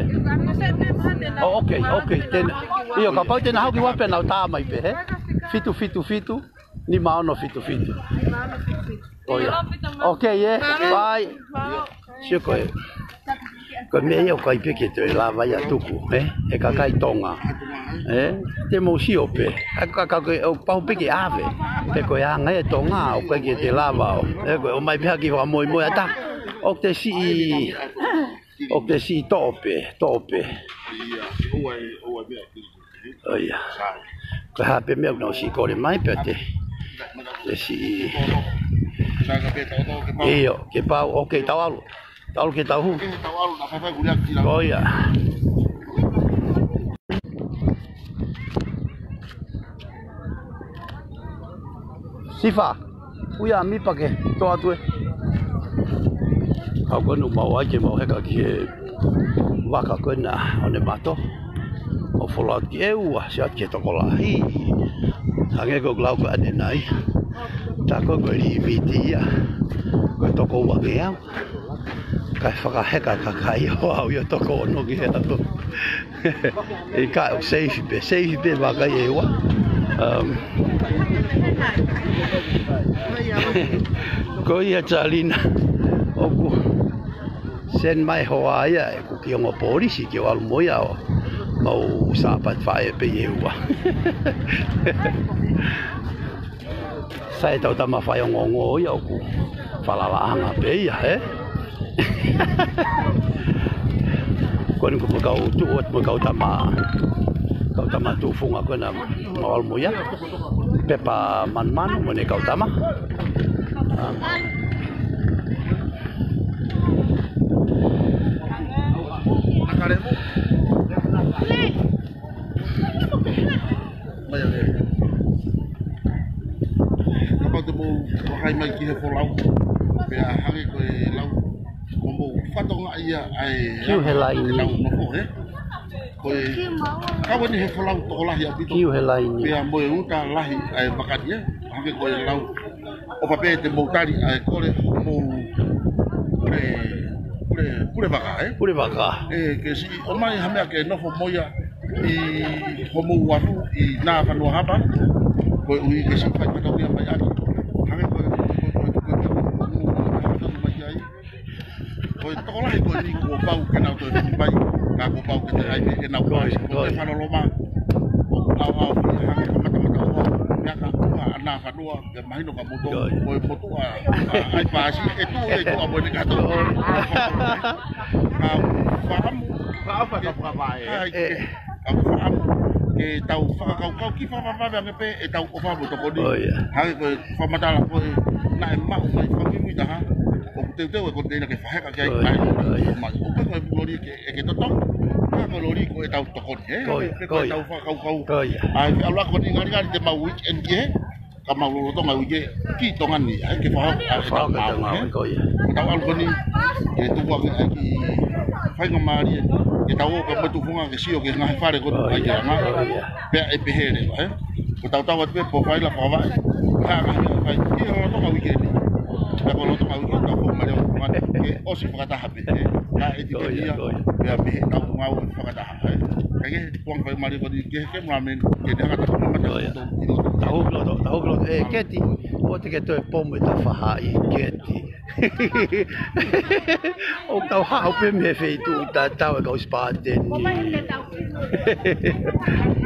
Oh, okay, okay. Tena. ʻIo, kapau te nau hau ki Haʻatuʻa pē nau tā mai pē, ʻe. Fitu fitu fitu nima ono fitu fitu. ʻIo. Okay, ʻe. Bye. Sio ko e, ko e meʻa ia ʻoku ʻikai pē ke te lava ia tuku, ʻe? ʻE kakai Tonga. ʻE? Te mou sio pē. ʻA ka, ka, ko e, ʻoku pau pē ke ʻave. Pea ko e anga ʻe Tonga, ʻoku ʻikai ke te lava ʻo. ʻE ko e, ʻomai pē ha kiʻi fakamoemoe ʻatā. ʻOku te siʻi, ʻoku te siʻi toʻo pē, toʻo pē. ʻIo. ʻOia. Ko e hā pē meʻa ʻoku nau siʻi kole mai pea te, te siʻi. ʻIo, ke pau, okay, tau ʻalu. Tau ʻalu ke tau hū. Ko ia. Sifa. Ui ʻa Mipa ke tō atu ʻe. Kau ko eni mau ʻai ke mau heka ki he vaka ko ena ʻo ne mato. ʻO folau ki he ua, sio atu ki he tokolahi. Hangē ko e lau ko ʻanenai. Tā ko e ko e limiti ia. Ko e toko ua ngeau. Kae fakaheka kakai ʻo aʻu ia toko ono ngeau. ʻIkai, ʻoku seifi pē, seifi pē vakai ʻe ua. Um, ko ia Talina, ʻoku send mai hoa ia, ʻeku kiʻi ongo polisi ke u ʻalu mo ia ʻo mau sāpati faʻē pē ʻi he ua. Sai ʻetau tama faiongoongo ia ʻoku falalaʻanga pē ia, ē? Ko eni ko e kau tuʻu, mo e kau tama, kau tama tufunga ko ena mau ʻalu mo ia. Pepa manumanu mo ʻene kau tama. Ah. Mai ange. Kapau te mou vakai mai ki he folau, pea hangē ko e lau, ko mou fatongia ia ai. Kiu he laini. Lau nofo, ē? Ko e kau eni he folau tokolahi ʻaupito. Kiu he laini. Pea mo e uta lahi ʻa e vaka ni, ē? Hangē ko e lau. ʻOfa pē te mou tali ʻa e kole mou pule, pule, pule vaka, ē? Pule vaka. Ē, ke siʻi ʻomai ha meʻa ke nofo mo ia ʻi homou atu ʻi Nāfanua Hapa. Koeʻuhi ke siʻi fai fakatauʻia mai ʻaki. Hangē ko e, ko e, ko e, ko e, ko e, ko e, ko e, ko e, ko e, ko e, ko e, ko e tokolahi ko eni kuo pau ke nau toe fili mai, ka kuo pau ke toe ʻai pē ʻenau paasi. Ko e fakaloloma, ʻo ʻaoʻao pē hangē ko e matamata ʻofa, meʻa ka ʻofa ʻa Nāfanua, ke mahino kia moutolu, ko e motuʻa, ʻa, ʻai paasi, ʻe tuʻu ʻe tuʻa mo ʻene kato. Ka fakaʻamu, fakaʻamu, ka fakaʻamu, ke tau fakakaukau ki fafafave ange pē ʻetau ʻofa mo tokoni. ʻO ia. Hangē ko e fakamatala ko ē naʻe maʻu mai fakamuimui taha, ʻoku teuteu e koniteina ke fakaheka ki ai, ʻo ia, ʻai, ʻo ia, mai. ʻOku ʻikai ko e loli ke, ʻe ke totongi, ka ko e loli ko ʻetau tokoni, ē? Ko ia, ko ia. Ko ʻetau fakakaukau. Ko ia. ʻAi, ʻalu ako ni ngalingali te mau weekend ki hē, ka mau lolotonga uike ki Tonga ni, ʻai ke fakaheka ʻa ʻetau ngāue, ē? Ko ia. Ko ʻetau ʻalu ko eni, ke tuku ange ʻa e kiʻi faingamālie, ke tau ō pē mo e tufunga ke sio ki he ngaahi fale ko eni ʻa e ngāue. Pea ʻe pehē leva, ē? Ko ʻetau tau atu pē pō faila fakavaʻe. Ka ngaahi meʻa fai. Ki he lolotonga uike ni. Pea ko e lolotonga uike ni tau fou mai leva. Ke ʻosi fakataha pē, ē? Ka ʻe tiki ia. Pea pehē tau ngāue fakataha, ē? Kae kehe, kuang fai mali ko eni ke, ke mulamen, ke te hanga taku mamata. Oi, oi. Tahu ki loto, tahu ki loto. Ē, Keti, ʻoua te ke toe pomu e tafaʻaki, Keti. ʻOku tau haʻu pē mei he feituʻu tatau e kau Spartan ni.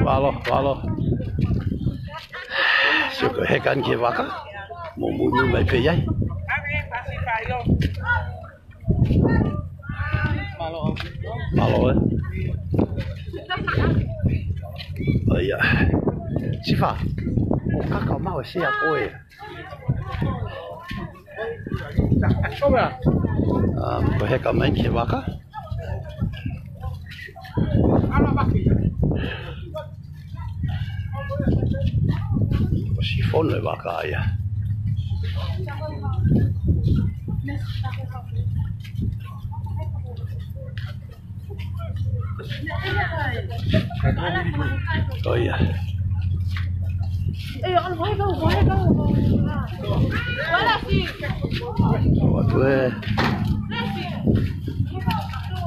Mālō, mālō. Sio ko e heka eni ki he vaka. Mou muimui mai pē ai. Mālō, ē. ʻO ia. Sifa, ʻoku kaka maʻu e sea ko ē. Um, ko e heka mai ki he vaka. ʻOsi fono e vaka ia. ʻO ia. ʻOatu ē.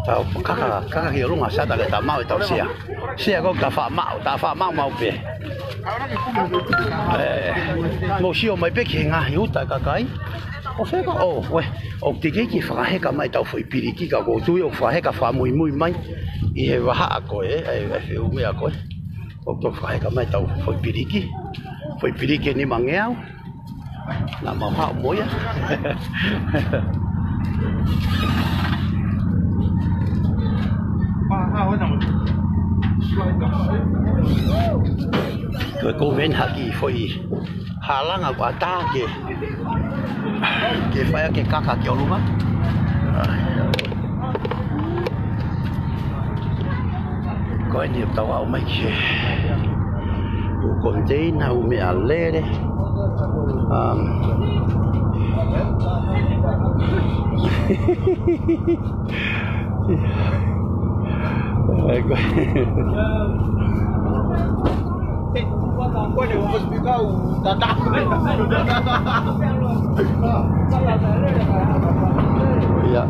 Tau kaka, kaka ki ʻolunga, sata ke ta maʻu ʻetau sea. Sea ko ē ta faʻa maʻu, ta faʻa maʻu maʻu pē. Ē, mou sio mai pē ki he ngaahi uta e kakai. ʻO fē ka, ʻo, ue, ʻoku teʻeki ke fakaheka mai ʻetau foʻi piliki ka ʻoku ou tui ʻoku fakaheka fakamuimui mai ʻi he vahaʻa ko ē, ʻa e, ʻa e feʻunga ko ē. ʻOku toki fakaheka mai ʻetau foʻi piliki. Foʻi piliki ʻe nimangeau. Naʻa mau haʻu mo ia. Ko e koveni haki foʻi halanga ʻoku ʻatā ke, ke fai ʻaki e kaka ki ʻolunga. Ko eni ʻoku tau aʻu mai ki he ʻū koniteina, ʻū meʻalele. Um, ʻAi, ko e. ʻIo.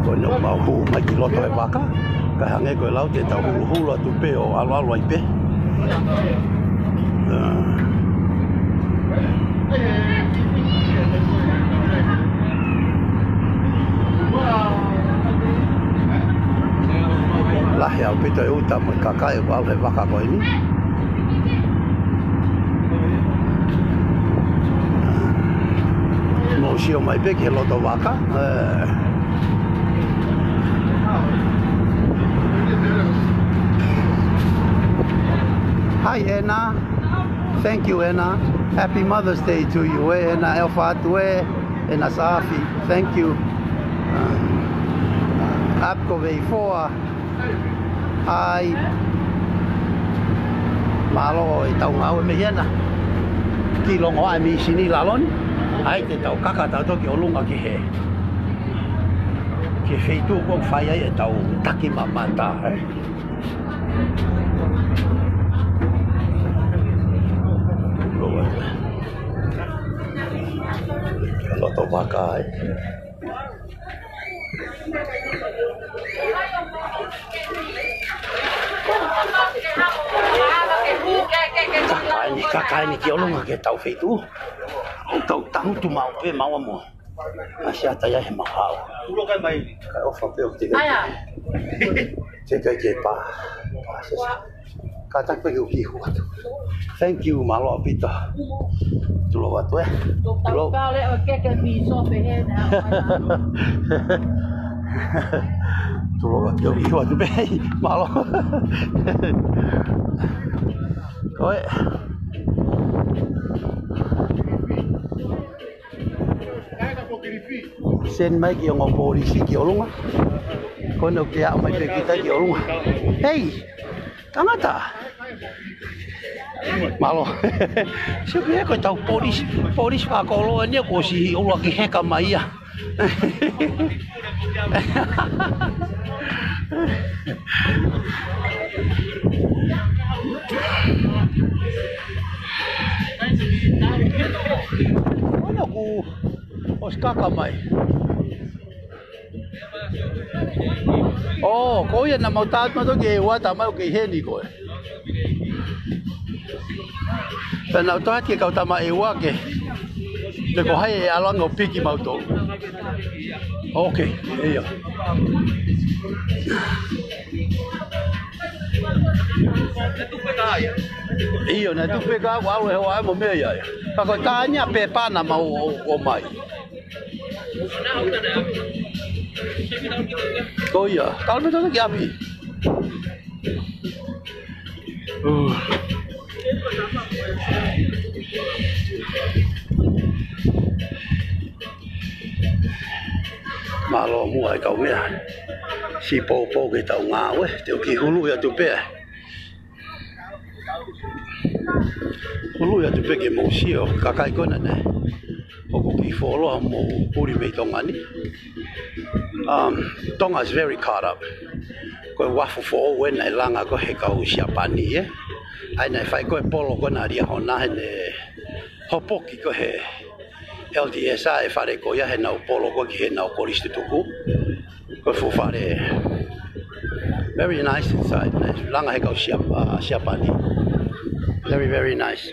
Ko eni ʻoku mau hū mai ki loto e vaka. Kae hangē ko e lau te tau huluhulu atu pē ʻo ʻaluʻalu ai pē. Lahi ʻaupito e uta mo e kakai ʻoku ʻalu he vaka ko eni. Mou sio mai pē ki he loto vaka. Eh. Hi, Anna. Thank you, Anna. Happy Mother's Day to you, eh, Anna Elfatu, eh, Anna Safi. Thank you. Uh, Apko Veifoa. Hi. Mālō e tau ngāue mei hena. Ki longo ai mei sini laloni. Ai te tau kaka tau toki ʻolunga ki he, ki he feituʻu ʻoku fai ai e tau taki mamata, eh. Loto vaka ai. Kaka eni, kaka eni ki ʻolunga ki he tau feituʻu. Tau tangutu maʻu pē maua mo. ʻAsi ata ia he mahau. Ulo kai mai. Kai ʻofa pē ʻo te kai. Te kai ke pā. Pā sesa. Kātaki pē ke u kihu atu. Thank you, mālō ʻaupito. Tulou atu, eh. Tulou. Tulou atu, kihu atu pē. Mālō. Ko e. Send mai ki ongo polisi ki ʻolunga. Ko ena ʻoku ke aʻu mai pē kita ki ʻolunga. Hei, tangata. Mālō. Sio ki he ko e tau polisi, polisi fakakoloa eni kuo ʻosi ʻuluaki heka mai ia. Ono ku ʻosi kaka mai. ʻŌ, ko ia naʻa mau tātu mātou ke ua tā mai ʻoku kei heni koe. Pea naʻa ku tohati ke kau tama ʻe ua ke. Pe ko hai ʻe ʻalu ange ʻo piki mautolu. Ok, ʻio. ʻIo, naʻe tupu pē ka ʻalu he hoa mo meʻa ia. Ka ko e tāngia pē pā naʻa mau ō, ō mai. Ko ia, kalo me tau ki ʻapi. Uh. Mālō muʻa e kau meʻa. Siʻi poupou ke tau ngāue, te u kiʻi hulu atu pē. Hulu atu pē ke mou sio, kakai ko ena ne. ʻOku kiʻi fuoloa mou puli mei Tonga ni. Um, Tonga is very caught up. Ko e uafu foʻou ena ʻe langa ko ē he kau Siapani, eh. ʻA ia naʻe fai ko ē polo ko ena ʻa Liahona he ne hopoki ko ē he L D S ʻa e fale ko ia heʻenau polo ko ē ki heʻenau kolisi tutuku. Ko e fuʻu fale. Very nice inside. Nice. Langa he kau Siap-, uh, Siapani. Very, very nice.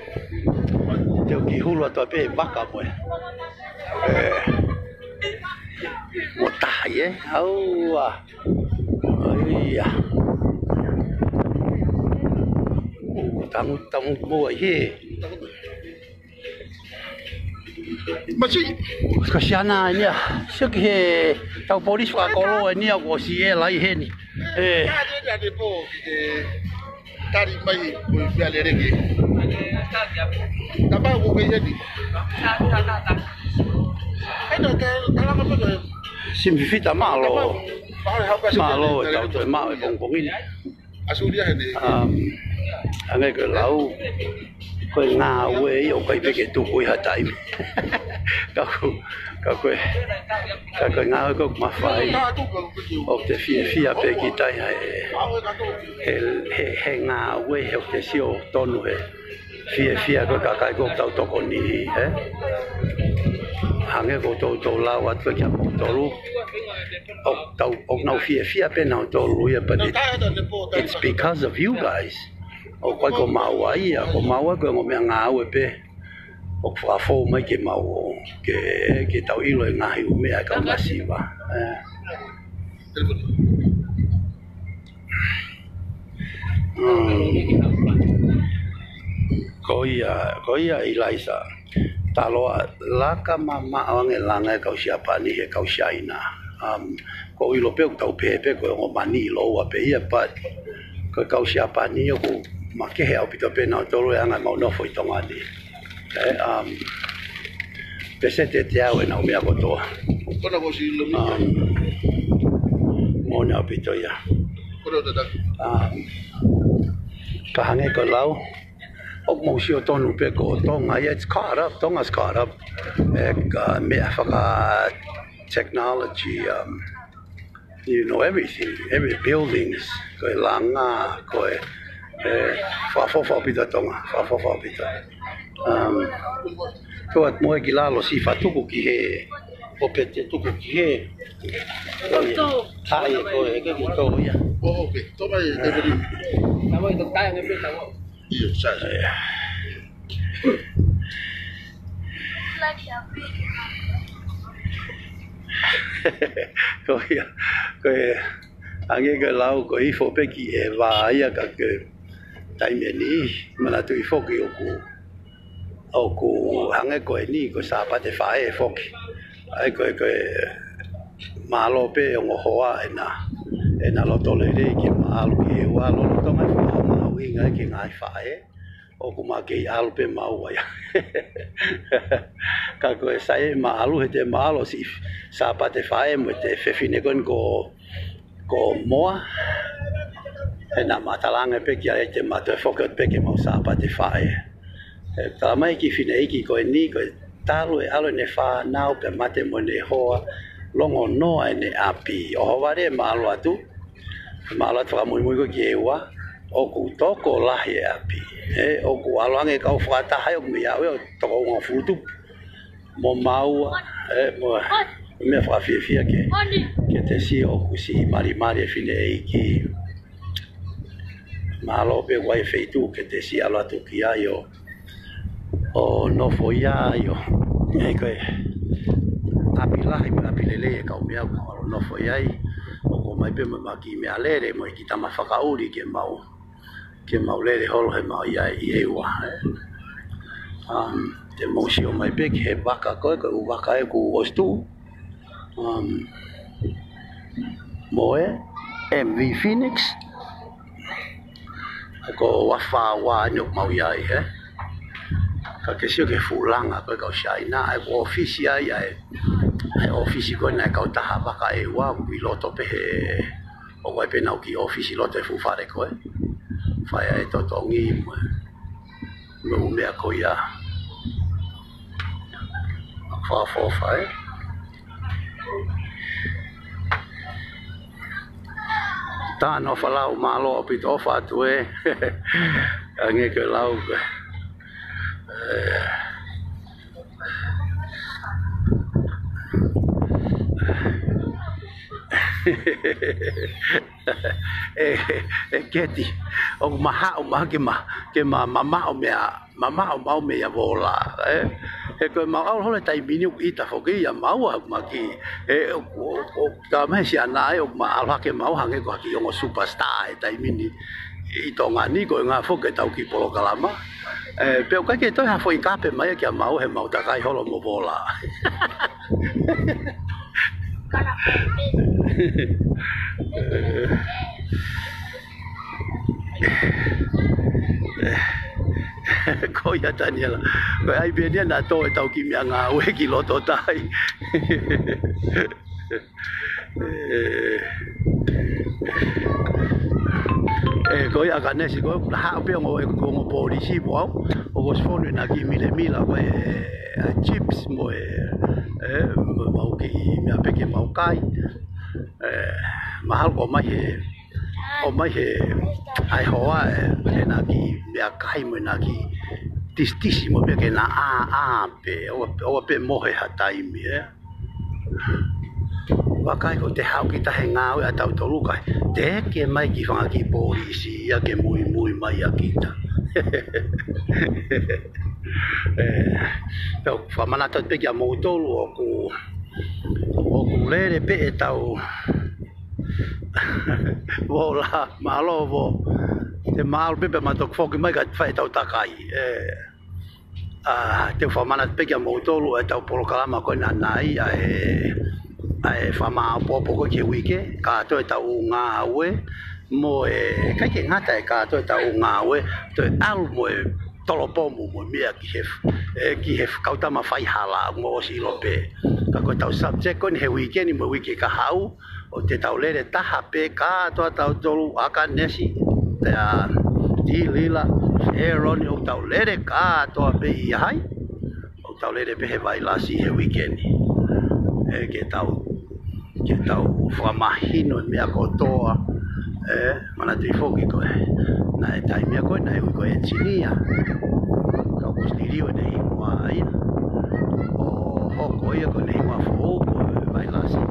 Te u kiʻi hulu atu pē vaka mo e. Eh. Mo tahi, eh. Aua. Ia. Tangu, tangu mo ai he. Masi. Ko siana eni ia. Sio ki he tau polisi fakakoloa eni ia kuo ʻosi ʻalu ai heni. Eh. Tali mai ko e fia leleke. Tapa ko ke heni. Ena ta, ta langa pa ko. Simifita mālō. Mālō e tau toe maʻu e pongipongi ni. Asulia heni. Um, hangē ko e lau, ko e ngāue ia ʻoku ʻikai pē ke tuku ʻi ha taimi. Ka ko, ka ko e, ka ko e ngāue ko ē ʻoku mafai. ʻOku te fiefia pē kita he, he, he, he ngāue he ʻoku te sio tonu he fiefia ko e kakai ko ē ʻoku tau tokoni, eh? Hangē ko ʻetau, ʻetau lau atu kia moutolu. ʻOku tau, ʻoku nau fiefia pē nautolu ia, but it, it's because of you guys. ʻOku ʻikai ko maua ia, ko maua ko e ongo meʻangāue pē ʻoku fakafou mai ke maua, ke, ke tau ʻilo e ngaahi ʻū meʻa ʻa e kau masiva. Eh. Mm. Ko ia, ko ia ʻIlaisa. Taloa, laka mamaʻo ange langa e kau Siapani he kau Siaina. Um, ʻoku ou ʻilo pē ʻoku tau pehē pē ko e ongo mani ʻi loua pē ia, but ko e kau Siapani ʻoku makehe ʻaupito pē nautolu he anga ʻemau nofo ʻi Tonga ni. Eh, um, peseti ʻe teau ʻenau meʻa kotoa. Kona ko si lo mi. Um, moʻoni ʻaupito ia. Kona tata. Um, ka hangē ko e lau, ʻoku mou sio tonu pē ko Tonga ia, it's caught up, Tonga's caught up. E ka meʻa faka-technology, um, you know, everything, every buildings, ko e langa, ko e, eh, fakafofa ʻaupito Tonga, fakafofa ʻaupito. Um, ko at mo e ki lalo si fatuku ki he, ʻo pete tuku ki he. Hai, ko e, ke ki tō ia. Oh, okay. Toma e, e, e. Tama i tō kai nge pe tama. Io, sa, sa. Ko ia, ko e, hangē ko e lau ko e ifo pē ki he vā ia ka ko e taimi ʻe niʻihi, manatuʻi foki ʻoku, ʻoku hangē ko eni, ko e Sāpate Faʻē foki. ʻA ia ko e, ko e mālō pē ongo hoa ʻena, ʻena loto lelei ke ma ʻalu ki he ua lolotonga e fakamahuʻinga ki he ngaahi faʻē. ʻOku ma kei ʻalu pē maua ia. Ka ko e sai ma ʻalu he te ma ʻalu siʻi Sāpate Faʻē mo e te fefine ko eni ko, ko Moa. He naʻa ma talange pē ki ai te ma toe foki atu pē ke mau Sāpate Faʻē. He tala mai ki he fineʻeiki ko eni ko e talu e ʻalu ʻene fānau pea mate mo ʻene hoa, longonoa ʻene ʻapi. ʻOhovale ma ʻalu atu, ma ʻalu atu fakamuimui ko ē ki he ua, ʻoku tokolahi e ʻapi. He ʻoku ʻalu ange kau fakataha ʻoku mei aʻu ʻo toko ongofulu tupu. Mo maua, e, mo, meʻa fakafiefia ke, ke te sio ʻoku siʻi malimali e fineʻeiki. Mālō pē ʻoku ʻi ai e feituʻu ke te siʻi ʻalu atu ki ai ʻo, ʻo nofo ʻi ai ʻo. ʻE ko e ʻapi lahi mo e ʻapi lelei e kau meʻa ʻoku mau ʻalu ʻo nofo ʻi ai. ʻOku ʻomai pē mo e kiʻi meʻalele mo e kiʻi tama fakaʻuli ke mau, ke mau lele holo he mau ʻi ai ʻi he ua, ē. Um, te mou sio mai pē ki he vaka ko ē, ko e ʻū vaka ē kuo ʻosi tuʻu. Um, mo e M V Phoenix. ʻA ia ko e ua fā ua eni ʻoku mau ʻi ai, ē. Ka ke sio ki he fuʻu langa ko ē kau Siaina, ʻa ia ko e ʻōfisi ai, ʻa e, ʻa e ʻōfisi ko ē ʻa e kautaha vaka ʻe ua, ʻoku ʻi loto pē he, ʻoku ʻi ai pē ʻenau kiʻi ʻōfisi ʻi loto he fuʻu fale ko ē. Fai ai e totongi mo e, mo e ʻū meʻa ko ia. Fakafofa, ē. Tano falau mālō ʻaupito ʻofa atu ē. Hangē ko e lau ko ē. ʻE, ʻe Keti, ʻoku ma haʻu mai ke ma, ke ma, mamaʻo meʻa, mamaʻo maʻu meʻa ia vola, ē? He ko e mau ʻalu holo he taimi ni ʻoku ʻita foki ia maua maki, ē, ʻo, ʻo, ʻo, ka mai si ana ai, ʻoku ma ʻalu hake maua hangē ko ha kiʻi ongo superstar he taimi ni ʻi Tonga ni, ko e ngā foki ʻetau kiʻi polokalama. Ē, pea ʻoku ʻikai ke toe ha foʻi kape mai kia maua he mau takai holo mo vola. Ko ia Taniela. Ko e ʻai pē eni ia naʻa tō ʻetau kiʻi meʻangāue ki loto tai. ʻE, ʻe, ko ia Akanesi, ko e haʻu pē ongo, e, ko e ongo polisi mo au, ʻoku ʻosi fonu ʻena kiʻi milemila, ko e, e, chips mo e, e, mo, mau kiʻi meʻa pē ke mau kai. ʻE, mahalo ko mai he, ko mai he, ʻai hoa, e, ʻena kiʻi meʻakai mo ʻena kiʻi tisitisi mo e meʻa ke na ʻā, ʻā pē, ʻoua, ʻoua pē mohe ha taimi, ē. Vakai ko te haʻu kita he ngāue ʻa tautolu kae teke mai ki fanga kiʻi polisi ia ke muimui mai ʻa kita. ʻE, pea ʻoku fakamanatu pē kia moutolu ʻoku, ʻoku lele pē ʻetau Vō la, mālō Vō. Te mālō pē pea ma toki foki mai kae fai ʻetau takai. ʻE, ʻa, te u fakamanatu pē kia moutolu ʻetau polokalama ko ena ʻanai ʻa e, ʻa e fakamāʻopoʻopo ko ē ki he uike, kātoa ʻetau ngāue, mo e, ʻikai ke ngata ʻi he kātoa ʻetau ngāue, toe ʻalu mo e tolopomu mo e meʻa ki he, ʻe, ki he kau tama faihala mo ʻosi ʻilo pē. Ka ko ʻetau subject ko eni he uike ni mo e uike ka haʻu, ʻoku te tau lele taha pē kātoa tautolu ʻa e kanesi, ʻa Tilila, ʻEloni, ʻoku tau lele kātoa pē ʻi hai. ʻOku tau lele pē he vailasi he uike ni. ʻE, ke tau, ke tau fakamahino e meʻa kotoa. ʻE, manatuʻi foki ko ē naʻe taimi ia ko ē naʻe ui ko e engineer. Ka ʻoku ʻosi liliu ʻene hingoa ia. ʻO hoko ia ko ʻene hingoa foʻou ko e vailasi.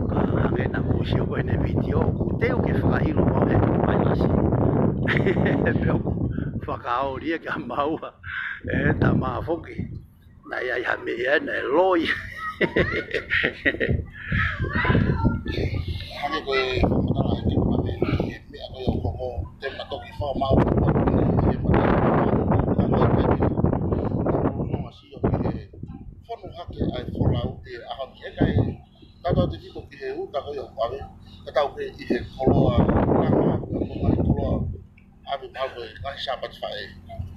Ka hangē naʻa mou sio ko ē ʻene vitiō, ʻoku teu ke fakaʻilo mai he vailasi. Pea ʻoku fakaoli ia kia maua. ʻE, tama foki. Naʻe ʻi ai ha meʻa naʻe loi. Hangē ko e fakamatala ʻa e kiʻi mate, ʻi he meʻa ko ia ʻoku hoko, te ma toki fakamaau, ʻi he mate, ka ko e pēpē. Ka ko e nonga sio ki he fonu hake ʻa e folau ʻi he ʻaho ni ʻe kai. Ka tau te kiko ki he uta ko ia ʻoku ʻave. Ka tau ke ʻi he koloa, langa, ka ko e koloa. ʻAve mau ko e ngaahi Sāpate Faʻē.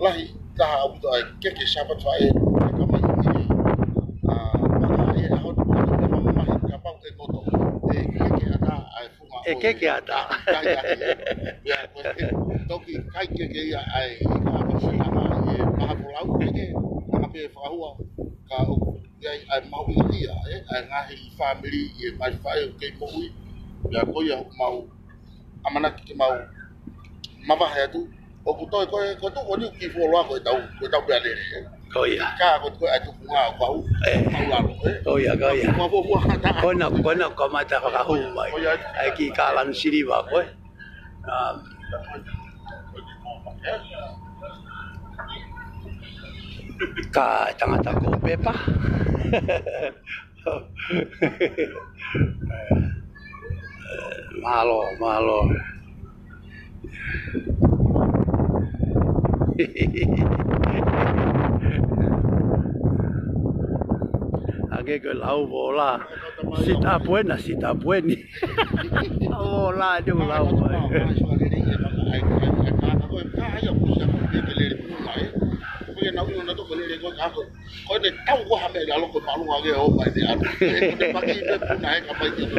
Lahi taha ʻaupito ʻa e keke Sāpate Faʻē. Ka mai ʻi he, ʻa, maka ʻi he ʻaho ni, ka mamahi kapau ʻe koto. ʻE keke ʻatā ʻa e funga ʻE ko e keke ʻatā. Kai ake. Ia, ko e toki kai keke ia ʻa e ika ʻa e funga ʻa e maha folau keke. Anga pē fakahua. Ka ʻoku ʻi ai ʻa e mahuʻinga ia, ʻe, ʻa e ngaahi fāmili ʻi he ngaahi faʻē ʻoku kei moʻui. Ia ko ia ʻoku mau ʻamanaki ke mau mavahe atu. ʻOku toe ko e, ko e tuʻu ko eni ʻoku kiʻi fuoloa ko ʻetau, ko ʻetau pea lele, ʻe. Ko ia. Ka ko e, ko e ʻai tuʻunga ʻo kau, ʻE. Kau lalo, ʻe. Ko ia, ko ia. Kau fuofua hata. Ko ena, ko ena ʻoku kamata fakahū mai. Ko ia. ʻAi kiʻi kālani siliva ko ē. Um, ka tangata ko Pepa. Mālō, mālō. Hangē ko e lau Vō la. Sit up ena, sit up eni. Vō la, te u lau mai. Ko ʻene tau ua ha meʻa ʻi lalo ko e mālunga ke o mai te atu. Ko ʻene paki pe puna he ka mai te atu.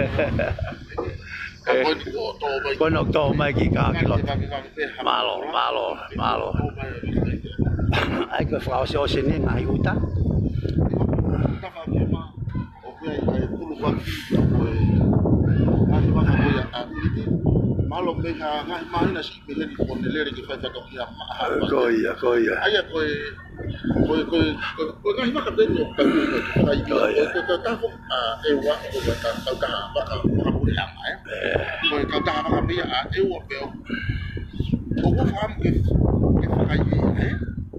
Ka ko ʻene ko tō mai. Ko ʻene tō mai ki ka ki loto. Mālō, mālō, mālō. ʻAi ko e fakaʻosiʻosi ni ngaahi uta. Tafa ke ma. ʻO pea ʻi ai puluaki, ʻo e ngaahi vaka ko ia ʻa Uliti. Mālō mei ha ngaahi māhina siʻi peheni ko ʻene lele ke fai fatongia maʻa ha vaka. Ko ia, ko ia. ʻAia ko e, ko e, ko e, ko e, ko e ngaahi vaka peheni ʻoku tau ʻi ai ke fai ia. Ko ia. Ko e, ko e, ko e tafo, ʻa, ʻEua, ko e, ko e ta-, kautaha vaka, vaka puleʻanga, ʻe. ʻE. Ko e kautaha vaka pē ia ʻa ʻEua pē ʻoku, ʻoku fakaʻamu ke, ke fakaivia, ʻe.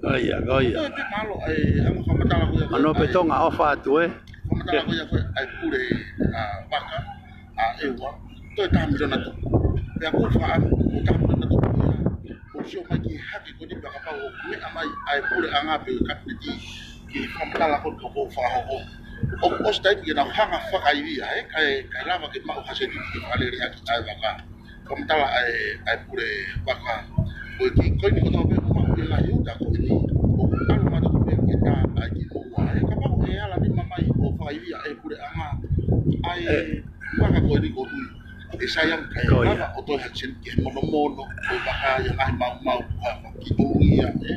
Ko ia, ko ia. Ko e pē mālō, ʻe, hanga fakamatala ko ia, Manō pē ʻe. Tonga ʻofa atu, ʻe. Fakamatala ko ia ko ē ʻa e pule, ʻa, vaka, ʻa ʻEua, toe taha miliona tupu. Pea ko e fakaʻamu, ko e taha miliona tupu ia, ʻo sio mai ki he hake ko eni pea kapau ʻoku meʻa mai ʻa e puleʻanga pe ko e kapineti, ki he fakamatala ko ē ʻoku fakahoko. ʻOku ʻosi taimi ke nau hanga fakaivia, ʻe, kae, kae lava ke maʻu ha sēniti ke fakalele ʻaki ʻa e vaka. Fakamatala ʻa e, ʻa e pule vaka. Ko e kiʻi koini kotoa pē ʻoku maʻu ʻi he ngaahi uta ko eni. ʻOku ʻalu mātou pē ke tā ʻa e kiʻi moua. ʻE kapau ʻe ala nima mai ʻo fakaivia ʻe he puleʻanga. ʻA e vaka ko eni ʻoku tui. ʻE sai ange kae lava ʻo toe ha sēniti ke monomono. Ko e vaka ia ngaahi maumau. Ha, ha, kiʻi ʻolunga ia, ʻe.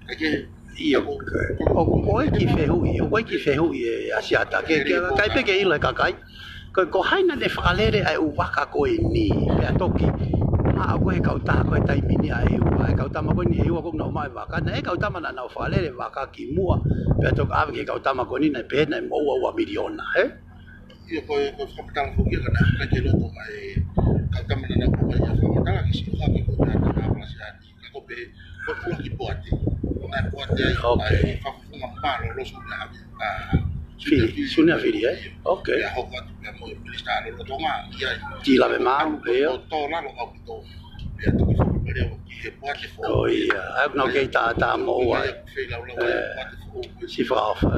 Kae kehe, ʻIo, ko, ko, ko e kiʻi fehuʻi, ko e kiʻi fehuʻi ʻe Asiata, ke, ke, kae pē ke ʻilo ʻe he kakai. Ko, ko hai naʻa ne fakalele ʻa e ʻū vaka ko eni, pea toki, maʻu ko ē he kautaha ko ē he taimi ni ʻa ʻEua, ʻa e kau tama ko eni ʻEua ʻoku nau maʻu e vaka, naʻe kau tama naʻa nau fakalele vaka kimuʻa, pea toki ʻave ki he kau tama ko eni naʻe pehē naʻe moʻua ua miliona, ʻe? ʻIo, ko e, ko e fakamatala foki ia ka naʻe ʻikai ke loto ai, kau tama naʻa nau ʻomai ʻa e fakamatala ke siʻi hake ko e meʻa naʻa nau palasi ati. Ka ko e pē, ko e ʻuluaki poate. Ko e poate ai, ʻoku ʻai fakafofonga mālōlō Suniafili, ʻa, Fili, Suniafili, ē? ʻIo. Ok. Pea hoko atu pea mo e Minisitā Lolotonga, ʻi ai. Ki lave mau, ʻio. ʻO tō lalo ʻaupito. Pea toki fakamalea ki he poate foʻou. ʻIo, ʻa ia ʻoku nau kei tātā mo ua. Pea feilaulau ai ʻa e poate foʻou. Siʻi fakaʻofa.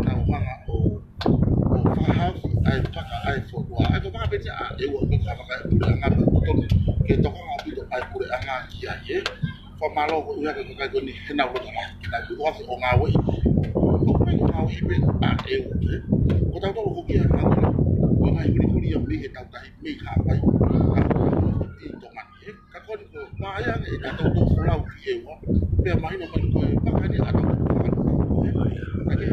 Nau hanga ʻo ʻo fakahaofi ʻa e vaka ʻa e fonua. ʻA ia ko e vaka pē ia ʻa ʻEua, ko e vaka ʻa e puleʻanga pē ʻoku totonu ke tokanga ʻaupito ʻa e puleʻanga ki ai, ē. Fakamālō ko ia ki he kakai ko eni heʻenau loto lahi, ke nau tuʻu hake ʻo ngāueʻi. ʻOku pehē ʻo ngāueʻi pē ʻa ʻEua, ē. Ko tautolu ko kia ngāue. Ko e ngaahi hulihulia mei he tautahi, mei Haʻapai. Ka ko e ʻi Tonga ni, ē. Ka ko eni ko e vaʻe ange ʻetau toutou folau ki ʻEua, pea mahino mai ko e vaka eni ʻa ʻetau toutou folau. Ka ke,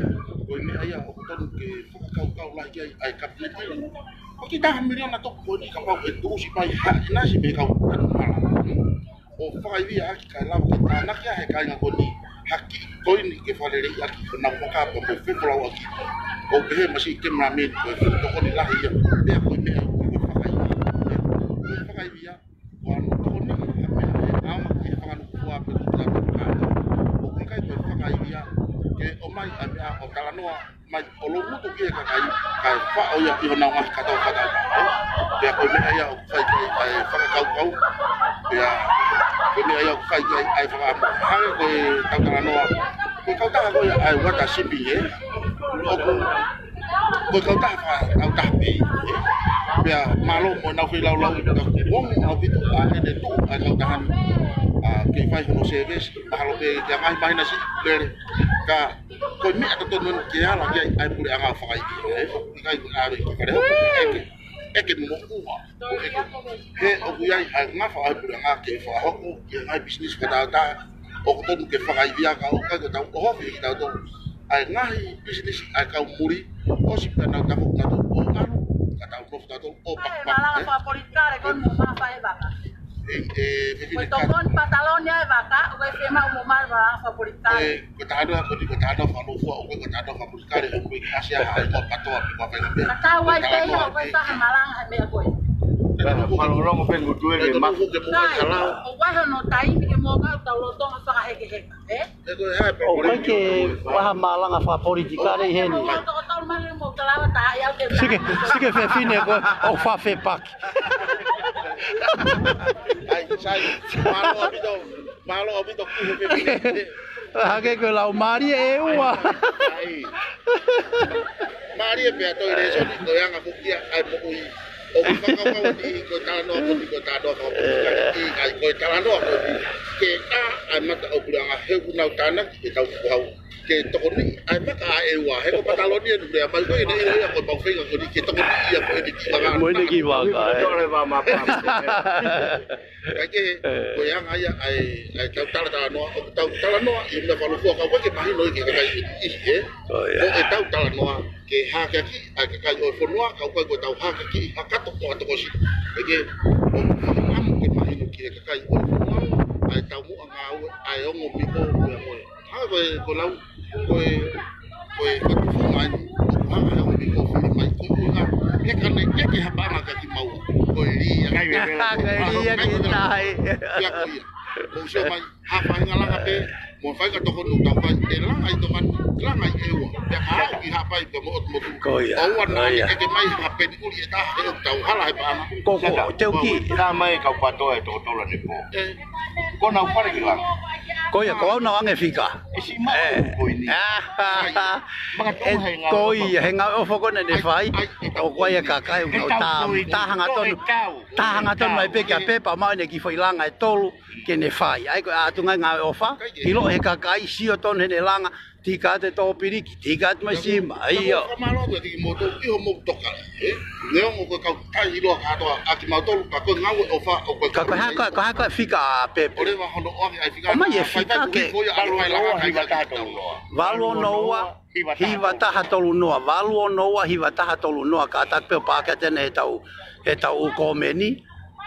ko e meʻa ia ʻoku totonu ke fakakaukau lahi ki ai ʻa e Kapineti. Ko e kiʻi taha miliona tuku ko eni kapau ʻe tuʻusi mai ha ʻinasi mei he kau tanu hala. ʻO fakaivia ʻaki kae lava ke tānaki ʻa e kāinga ko eni ha kiʻi koini ke fakaleleiʻaki honau vaka pea mo e fefolauʻaki. ʻO pehē mai siʻi cameraman ko e fetokoni lahi ia, pea ko e meʻa ʻoku fakaivia. Ko e fakaivia, ʻoku ʻano tokoni ha meʻa ʻe ʻaonga ki he fakanukufua pe ko e tapu kātoa. ʻOku ʻikai ko e fakaivia ke ʻomai ʻa e meʻa ʻo talanoa mai ʻo loungutu ki he kakai, kae faʻo ia ʻi honau ngaahi kātoa fakataha. Pea ko e meʻa ia ʻoku fai ki ai ʻa e fakakaukau, pea ko e meʻa ia ʻoku fai ki ai ʻa e fakaʻamu. Hangē ko ʻetau talanoa, ko e kautaha ko ia ʻa e Water Shipping, ē? ʻOku ko e kautaha fakakautaha pē, ē? Pea mālō mo ʻenau feilaulau, pea kuonga ʻaupito ʻa ʻene tuʻu ʻa e kautaha ni, ʻa, ke fai hono service, mahalo pē ki he ngaahi māhina siʻi lele. Ka ko e meʻa totonu eni ke ala ki ai ʻa e puleʻanga ʻo fakaivia, ē? ʻIkai ko e ʻave ki fale hopo, ʻeke, ʻeke mo ua. He ʻoku ʻi ai ʻa e ngafa ʻa e puleʻanga ke fakahoko ʻi he ngaahi pisinisi fakatātā, ʻoku totonu ke fakaivia ka ʻoku ʻikai ko ʻetau ʻohofi ʻe kitautolu ʻa e ngaahi pisinisi ʻa e kau muli, ʻosi pea nau tafoki nautolu ʻo ʻalu, ka tau nofo tautolu ʻo ʻai e pakipaki, malanga ē? Fakapolitikale ko e mo mafa e vaka. ʻE, ʻe, fefine ko e tokoni pataloni ʻa e vaka, ʻoku ʻikai fiemaʻu mo maʻu e malanga fakapolitikale. Ko e talanoa ko eni, ko e talanoa fakalūkufua, ʻoku ʻikai ko e talanoa fakapolitikale, ʻoku ʻikai ʻasi ai ha ʻaho kātoa pe ko e fai pē. Ka tau ai pē ia, ʻoku ʻikai ha malanga he meʻa ko ē. Fakalongo pē ngutu e me mafu. Kai, ʻoku ʻi ai hono taimi ke mo kau tau lolotonga fakahekeheka, ē? ʻE ko e hā e ʻOku ʻikai ke ʻi ai ha malanga fakapolitikale ʻi heni. Mo toko tolu mai mo ka lava tā ia ke Sike, sike fefine ko e ʻoku fefepaki. ʻAi, sai, mālō ʻaupito, mālō ʻaupito ki he fefine. Hangē ko e lau mālie ʻEua. ʻAi. Mālie pea toe lēsoni ko e anga ko ia ʻa e moʻui. ʻOku fakakaukau eni ko e talanoa ko eni ko e talanoa ko eni. ʻIkai ko e talanoa ko eni. Ke ʻā ʻa e mata ʻo e puleʻanga he ʻoku nau tānaki ke tau kuhau. Ke tokoni ʻa e vaka ʻa ʻEua. He ko pataloni ʻe nulea mai ko ʻene ʻilo ia ko e mau feinga ko eni ke tokoni ia ko ʻene kiʻi vaka. Mo ʻene kiʻi vaka, ē. Tole vā mā pā. Kaikehe, ko e anga ia ʻa e, ʻa e tau talatalanoa, ʻoku tau talanoa ʻi he meʻa fakalūkufua ka ʻoku ʻikai ke mahino ia ki he kakai ʻi he, ʻe? ʻIo. Ko ʻetau talanoa ke hakeakiʻi ʻa e kakai ʻo e fonua, ka ʻoku ʻikai ko ʻetau hakeakiʻi ha kato ʻo ha tokosiʻi. Kaikehe, ʻoku fakaʻamu ke mahino ki he kakai ʻo e fonua ʻa e taumuʻa ngāue ʻa e ongo miko ko ia ko ē. Hangē ko e, ko e lau, ko e, ko e, ko e tufonga eni, ʻoku hanga he ongo miko ʻo fili mai, ko e ʻuhinga, he ka ne ʻeke ha paʻanga kia kimaua, ko e lī ia. Kai vevela. Ko e lī ia ki tahi. Ia ko ia. Mou sio mai, ha faʻahinga langa pē, mo e faʻahinga tokoni ʻoku tau fai, ʻe langa ʻi Tonga ni, langa ʻi ʻEua, pea ka aʻu ki Haʻapai, pea mo ʻOtu Motu. Ko ia, ʻoua naʻa ʻeke mai ha peni ʻuli ʻe taha, he ʻoku tau hala he paʻanga. Ko, ko, Seta, teu ki. Ko, tā mai kau pātoa ʻe toko tolu ʻanepō. ʻE. Ko nau fale ki langa. Ko ia, ko au naʻa ku ʻange fika. ʻE siʻi maʻu ʻe, ko eni. Makatuʻunga he ngāue ʻofa. Ko ia, he ngāue ʻofa ko ena ne fai. ʻAi, ʻai, ʻoku ʻi ai e kakai, ʻoku nau tā, tā hangatonu. Tā hangatonu mai pē ki ʻapi pea maʻu ʻene kiʻi foʻi langa ʻe tolu ke ne fai. ʻAi ko e ʻatu ngaahi ngāue ʻofa, ʻilo he kakai, sio tonu heʻene langa, tika atu e tōpiliki, tika atu mai sima, ʻio. Ka ko e fakamālō atu ʻiate kimoutolu ʻi hoʻomou toka, ē? Neongo ko e kau taʻeʻiloa kātoa ʻa kimautolu, ka ko e ngāue ʻofa ʻoku ʻikai ko e hā ko e, ko e hā ko e fika ʻa Pepe? ʻOleva hono ʻoange ʻa e fika. ʻOmai e fika ke. Valu ono ua hiva taha tolu noa. Valu ono ua hiva taha tolu noa. Valu ono ua hiva taha tolu noa. Kātaki pē ʻo paʻaki atu ʻena heʻetau, heʻetau ʻū kōmeni.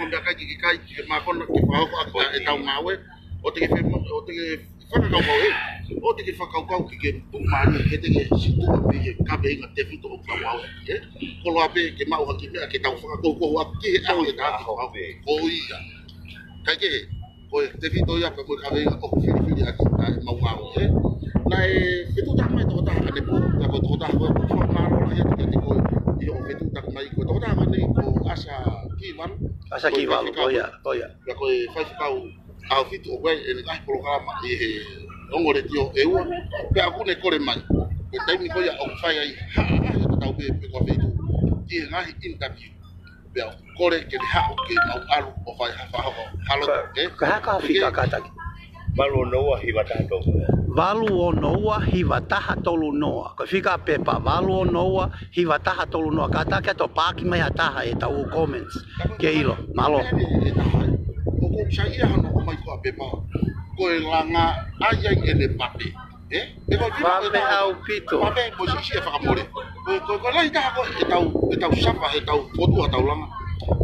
ko e meʻakai ke ke kai, ke mākona, ke fakahoko ʻaki ʻetau ngāue, ʻo te ke fema-, ʻo te ke fakakaukau ē, ʻo te ke fakakaukau ke ke tuʻumālie, he te ke situʻa pē he kaveinga tefito ʻoku tau ngāueʻaki ē. Koloa pē ke maʻu ha kiʻi meʻa ke tau fakakoukou ʻaki ki he ʻaho ʻe taha ke fakahoko. Ko ia. Kae kehe, ko e tefito ia pea mo e kaveinga ʻoku filifili ʻaki ʻa ʻemau ngāue ē. Naʻe fetuʻutaki mai tokotaha ʻanepō, pea ko e tokotaha ko ē ʻoku fakamālō lahi atu kiate koe ʻi hoʻo fetuʻutaki mai, ko e tokotaha ko eni ko ʻAsa Kivalu. ʻAsa Kivalu, ko ia, ko ia. Pea ko e faifekau ʻAhofitu ʻoku ʻi ai ʻene ngaahi polokalama ʻi he ongo letiō ʻe ua, pea ʻoku ne kole mai. Ko e taimi ko ia ʻoku fai ai ha ngaahi ʻoku tau pē pe ko e feituʻu ʻi he ngaahi interview. Pea ʻoku kole ke ne haʻu ke mau ʻalu ʻo fai ha fakahoko ha lotu, ē? Ko e hā e fika kātaki? Valu ono ua hiva taha tolu noa. Valu ono ua hiva taha tolu noa. Ko e fika pepa valu ono ua hiva taha tolu noa. Kātaki atu ʻo paaki mai ha taha ʻi heʻetau comments. Ke ʻilo. Mālō. ʻOku sai ia hano ʻomai ko e pepa. Ko e langa ai ai ʻene pape. Ē? Pe ko e kiʻi pape ʻaupito. Pape mo e siʻisiʻi e fakamole. Ko e, ko e, ko e lahi taha ko ē ʻetau, ʻetau safa, ʻetau potu ʻetau langa.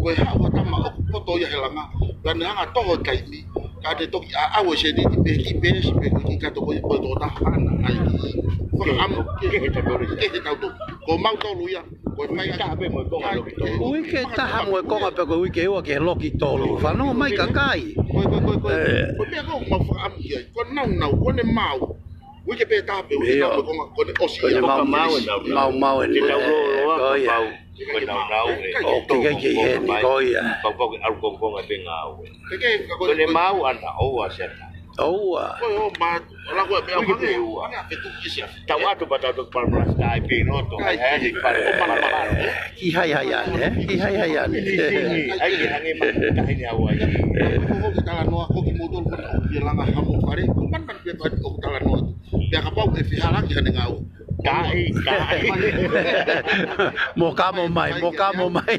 Ko e haʻu ha tama ʻoku poto ia he langa. Pea ne hanga ʻo toho e taimi. Ka ne toki ʻaʻau e sēniti pe kiʻi peesi pe ko e kiʻi kato ko ia ko e tokotaha ʻana ai ki. Fakaʻamu ke he tautolu. Ke he tautolu. Ko mautolu ia. Ko e fai taha pē mo e konga loki tolu. Uike taha mo e konga pe ko e uike ua ke loki tolu. Fanongo mai kakai. Ko e, ko e, ko e, ko e. Ē. Ko e meʻa ko ē mau fakaʻamu ki ai. Ko e naunau, ko ʻene maau. Uike pē taha pē, uike taha mo e konga, ko ʻene ʻosi ia. Ko ʻene maau, maau e naunau. Maau, maau ʻene. Te tau lōloa, ko ia. Ko e naunau ē. ʻO ke kei heni, ko ia. Pau pau ke ʻalu kongokonga pē ngāue. Ko ʻene maau ʻana, ʻoua Siana. ʻOua. Ko e ʻo ma, la ko e meʻa uike pē ua. Tau atu pea tau toki palamalasi tai pē loto. Ai, ai, ai, ai. Ki hai hai ane, ē? Ki hai hai ane. Ai, ki hange ma, tahine au ai. Ko e talanoa, ko kimoutolu ko ē ʻoku ke langa hamo fale. Ko man man pē ʻoku talanoa. Pea kapau ʻe fehālaaki hano ngāue. Taʻi, taʻi. Mo kamo mai, mo kamo mai.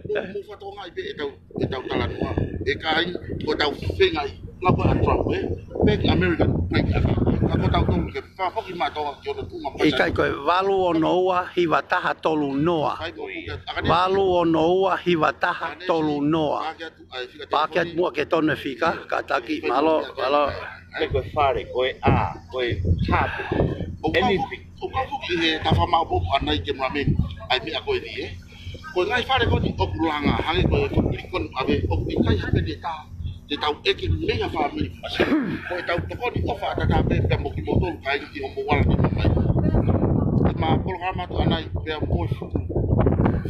Mo, mo fatonga i pē ʻetau, ʻetau talanoa. ʻE kai, ko ʻetau fengai, lava a Trump, ē? Bank American, bank aka. Ka ko tautolu ke fakafoki mātou ki hono tuʻunga pasa. ʻIkai ko e valu ono ua hiva taha tolu noa. Valu ono ua hiva taha tolu noa. Paaki atu muʻa ke tonu e fika, kātaki, mālō, mālō. Ko e fale, ko e ʻā, ko e tapu. Anything. ʻO ka foki he tafa maʻopoʻopo ʻanai ke mrameni, ʻai meʻa ko eni, ē. Ko e ngaahi fale ko eni ʻoku langa, hangē ko e ko Pilikoni ʻave, ʻoku ʻikai ha peni ʻe taha, te tau ʻeke mei ha fāmili. Ko ʻetau tokoni ʻofa ʻataʻatā pē, pea mo kimoutolu kāinga ʻi hoʻomou ala nima mai. ʻI he polokalama atu ʻanai, pea mo e fuku.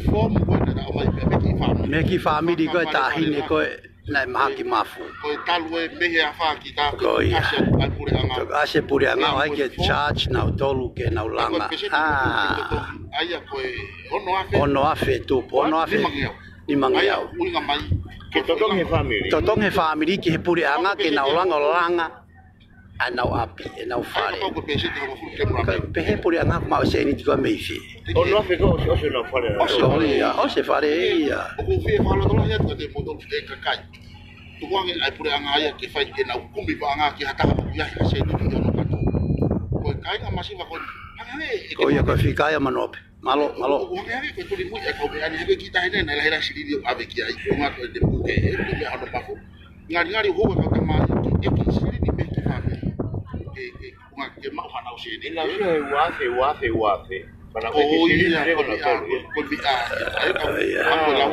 Foomu ko ē naʻa tau ʻomai pē, mei he kiʻi fāmili. Mei he kiʻi fāmili ko ē, taʻahine ko ē. Naʻe mahaki mafu. Ko e talu ē mei he afā ki tā ko ia. Toki ʻasi atu ai puleʻanga. Toki ʻasi e puleʻanga ʻo ʻai ke charge nautolu ke nau langa. Ko e peseti ʻoku totongi ai ia ko e ono afe. Ono afe tupu, ono afe. Nimangeau. Nimangeau. ʻA ia ʻuhinga mai. Ke totongi he fāmili. Totongi he fāmili ki he puleʻanga ke nau langa ʻo langa. ʻEnau ʻapi, ʻenau fale. Ka pehē puleʻanga ʻoku maʻu e sēniti ko ē mei fē. Ono afe ko ē ʻosi, ʻosi ʻenau fale. ʻOsi, ʻosi ia, ʻosi e fale ia. ʻOku ou fie fakalotolahi atu kiate kimoutolu ʻe kakai. Tukuange ʻa e puleʻanga ia ke fai ʻenau kumi paʻanga ki ha taha ʻoku ʻi ai ha sēniti ʻi hono kato. Ko e kāinga masiva ko ē. Hangē ē, ko ia ko e fika ia manope. Mālō, mālō. ʻOku hangē ko e tuli mui e kau meʻa ni, he ko e kiʻi taʻahine naʻe lahi lahi silini ʻo ʻave ki ai. Ko e ngaahi ko e te puke, ē, ko e meʻa hono mafu. Ngali ngali ʻoku hoko e kau tama ia ke ʻeke silini mei he kiʻi fāmili. Ke, ke, ʻuhinga ke maʻu hanau sēniti. ʻIna usu he ua afe, ua afe, ua afe. Mana ko e silini ia, ko e meʻa, ko e meʻa ia. ʻA ia, ko e lau.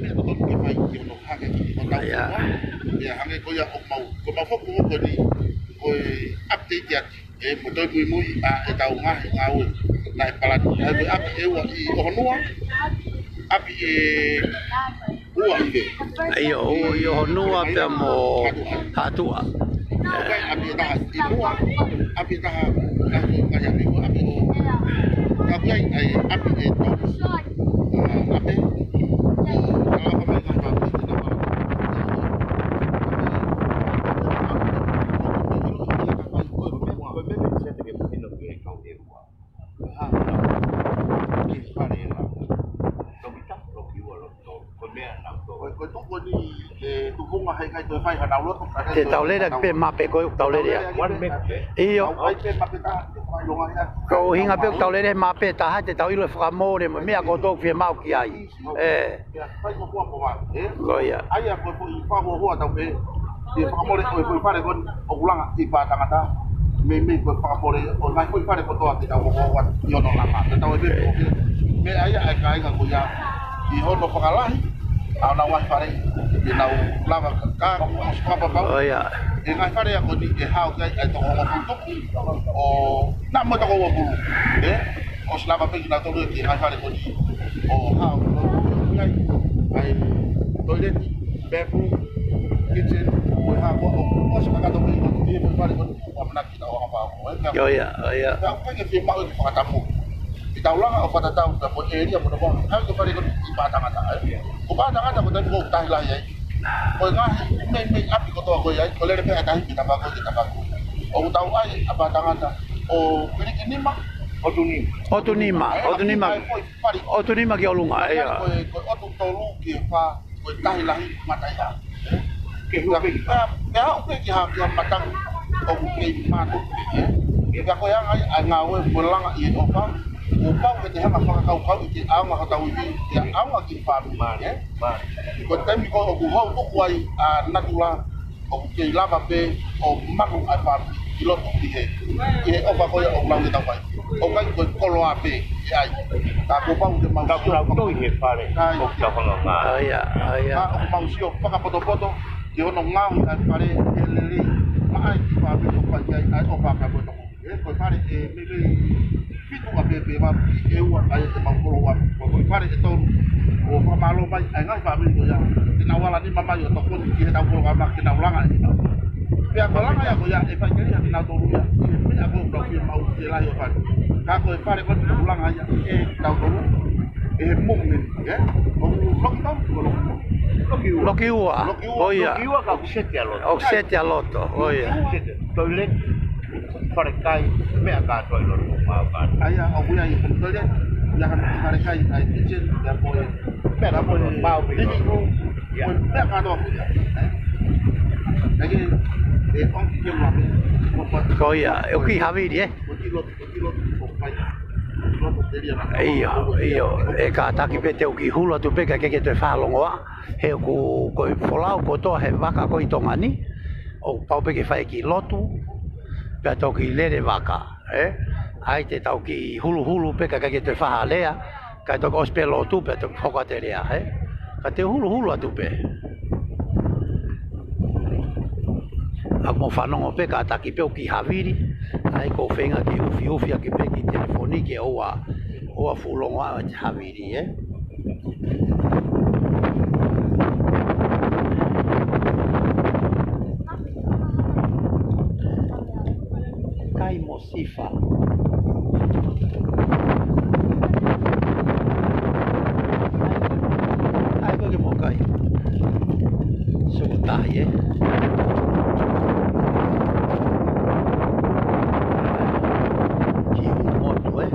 meʻa totonu ke fai ki hono hake ki hotau ʻOtua. ʻIo, hangē ko ia ʻoku mau, ko mau foki ko eni, ko e update atu. ʻE, mo toe muimui ʻa ʻetau ngaahi ngāue naʻe palani. ʻA ia ko e ʻapi ʻe ua ʻi ʻOhonua, ʻapi ʻe ua ʻi he. ʻIo, ʻi ʻOhonua pea mo Haʻatuʻa. ʻOku ʻi ai ʻapi ʻe taha ʻi muʻa, ʻapi ʻe taha, ʻapi ʻe taha ʻi muʻa, ʻapi ʻe ua. Ka ʻoku ʻi ai ʻapi ʻe tolu. ʻApi. Te tau lele pē mape ko e tau lele. ʻIo. Ko e ʻuhinga pē ʻoku tau lele mape taha te tau ʻilo e fakamole mo e meʻa ko ē ʻoku tau fiemaʻu ki ai. ʻE. Ko ia. ʻA ia ko e foʻi fakahoahoa tau pē. Ke fakamole ko e foʻi fale ko eni ʻoku langa ʻi pā tangata. Meimei ko e fakamole ʻo e ngaahi foʻi fale kotoa ke tau hokohoko atu ʻi hono langa. Ke tau e pē ko e meʻa ia ʻa e kāinga ko ia ʻi hono fakalahi ʻa honau ngaahi fale. Ke nau lava ka, ka, ko e fakapapau. Ko ia. ʻE ngaahi fale ia ko eni ʻe hao ki ai ʻa e toko hongofulu tupu. ʻO na mo e toko uofulu. ʻE? ʻOsi lava pē kinautolu ki he ngaahi fale ko eni ʻo hao. ʻAi, ʻai, toileti, bathroom, kitchen, ko e hā koā, ʻoku ʻosi kakato mei ʻo tuʻi e ko e fale ko eni ʻoku ʻamanaki ke tau ʻamanaki ʻo hapa ʻo e. ʻIo, ʻio, ʻio. Pea ʻoku ʻikai ke fiemaʻu e fakatapu. Ke tau langa ʻo fakatatau pea mo e ʻēlia mo e nofo. Hangē ko e fale ko eni ʻi Paʻatangata, ē. Ko Paʻatangata ko e taimi ko ē ʻoku tahi lahi ai. Ko e ngaahi meimei ʻapi kotoa ko ē ai, ko e lele pē ʻa e tahi mei Tavako ki Tavako. ʻOku tau ʻai ʻa Paʻatangata ʻo Pilikinima. ʻOtunima. ʻOtunima, ʻOtunima. ʻOtunima ki ʻolunga, ʻio. Ko e, ko e ʻOtu Tolu ki he Fā, ko e tahi lahi Mataiha. Ke hua pē ki fā. Pea, pea aʻu pē ki ha, ki ha matangi ʻoku kei mātuku pē, ē. Pea ko e anga ia ʻa e ngāue mo e langa ʻi he ʻofa. Kuo pau ke te hanga fakakaukauʻi ke ʻaonga hotau ivi, ke ʻaonga ki he fāmili, ē. Ko e taimi ko ē ʻoku hou tuku ai ʻa natula, ʻoku kei lava pē ʻo malu ʻa e fāmili ʻi loto ʻi he, ʻi he ʻofa ko ia ʻoku lau ke tau fai. ʻOku ʻikai ko e koloa pē ʻe ʻai. Ka kuo pau ke mau sio. Ka kuo lau tau ʻi he fale, ʻai. ʻOku tau hanga ngā. ʻAia, ʻaia. Ka ʻoku mau sio fakapotopoto ki hono ngaohi ʻa e fale ʻe lelei. Maʻa e kiʻi fāmili ʻoku fai ai ʻa e ʻofa ka ko e toko. Ē, ko e fale ʻe meimei fitu ʻa pē pē ma ʻi ʻEua ʻa ia te mau kolo ua. Ko e fale ʻe tolu. ʻO fakamālō mai ʻa e ngaahi fāmili ko ia. Te nau ala nima mai ʻo tokoni ki heʻetau kolo ka ma ke nau langa ʻe nau. Pea ko e langa ia ko ia ʻe faikelia ke nau tolu ia. ʻI he meʻa ko ē ʻoku nau fiemaʻu ke lahi ʻo fale. Ka ko e fale ko eni ʻoku langa ia ʻe tau tolu. ʻE he movement, ē? ʻOku loki tau, ʻoku loki. Loki ua. Loki ua. Loki ua. ʻOia. Loki ua ka ʻoku seti ʻa loto. ʻOku seti ʻa loto, ʻoia. Seti. Toilet. Fale kai, meʻa kātoa ʻi loto, mau kātoa. ʻAia, ʻoku ʻi ai e toilet, ʻi ai e fale kai, ʻa e kitchen, ʻi ai e pō, meʻa kātoa, mau pē living room, ʻia. Meʻa kātoa ʻoku ʻi ai. ʻAi ke, ʻe ʻomi ke mape, ko ia, ʻoku ʻi havili, ē? Ko ʻi loto, ko ʻi loto, ko pai. Loto telia na. ʻIo, ʻio, ʻe kātaki pē te u kiʻi hulu atu pē ka ke ke toe fakalongoaʻa, he ʻoku, ko e folau kotoa he vaka ko ē ʻi Tonga ni, ʻoku pau pē ke fai e kiʻi lotu, pea toki lele vaka. Ē? ʻAi te tau kiʻi huluhulu pē ka ke toe fakalea, ka toki ʻosi pē lotu pē toki hoko atu e lea, ē? Ka te u huluhulu atu pē. ʻA mo fanongo pē kātaki pē ʻoku ʻi havili, ʻai ko e feinga ke ufiufi ʻaki pē kiʻi telefoni ke ʻoua, ʻoua fuʻu longoaʻa e havili, ē? Kai mo Sifa. ʻAi ko ē ke mo kai. Sio ko tahi, ē? Kiʻi motu, ē?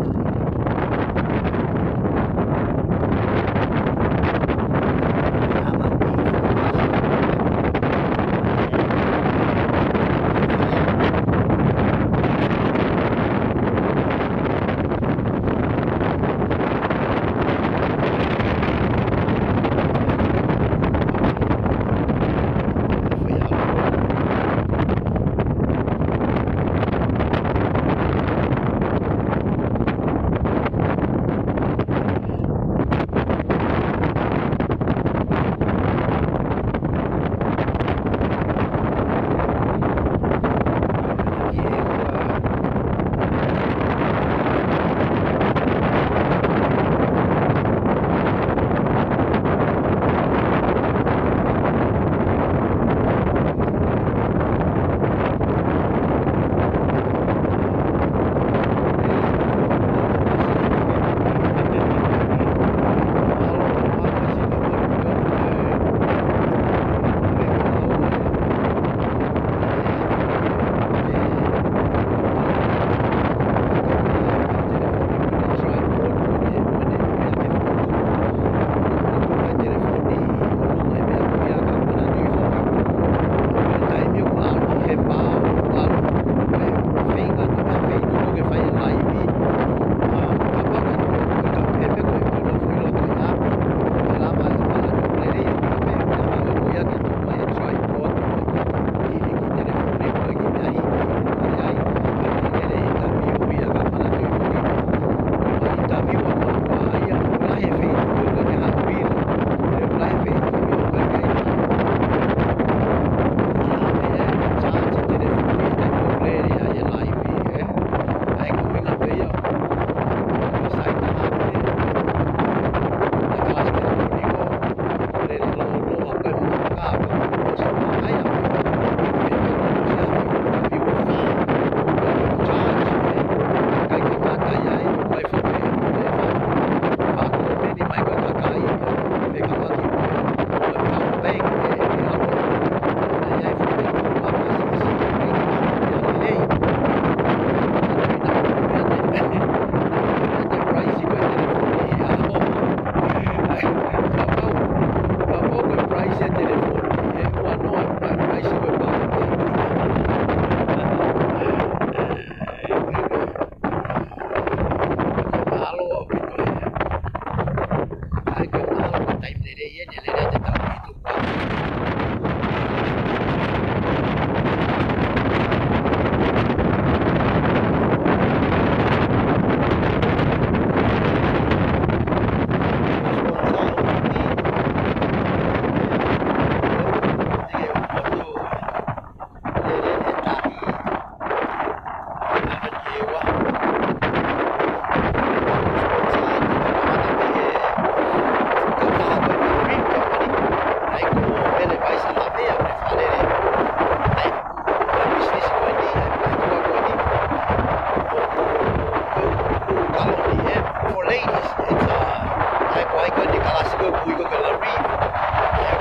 Ko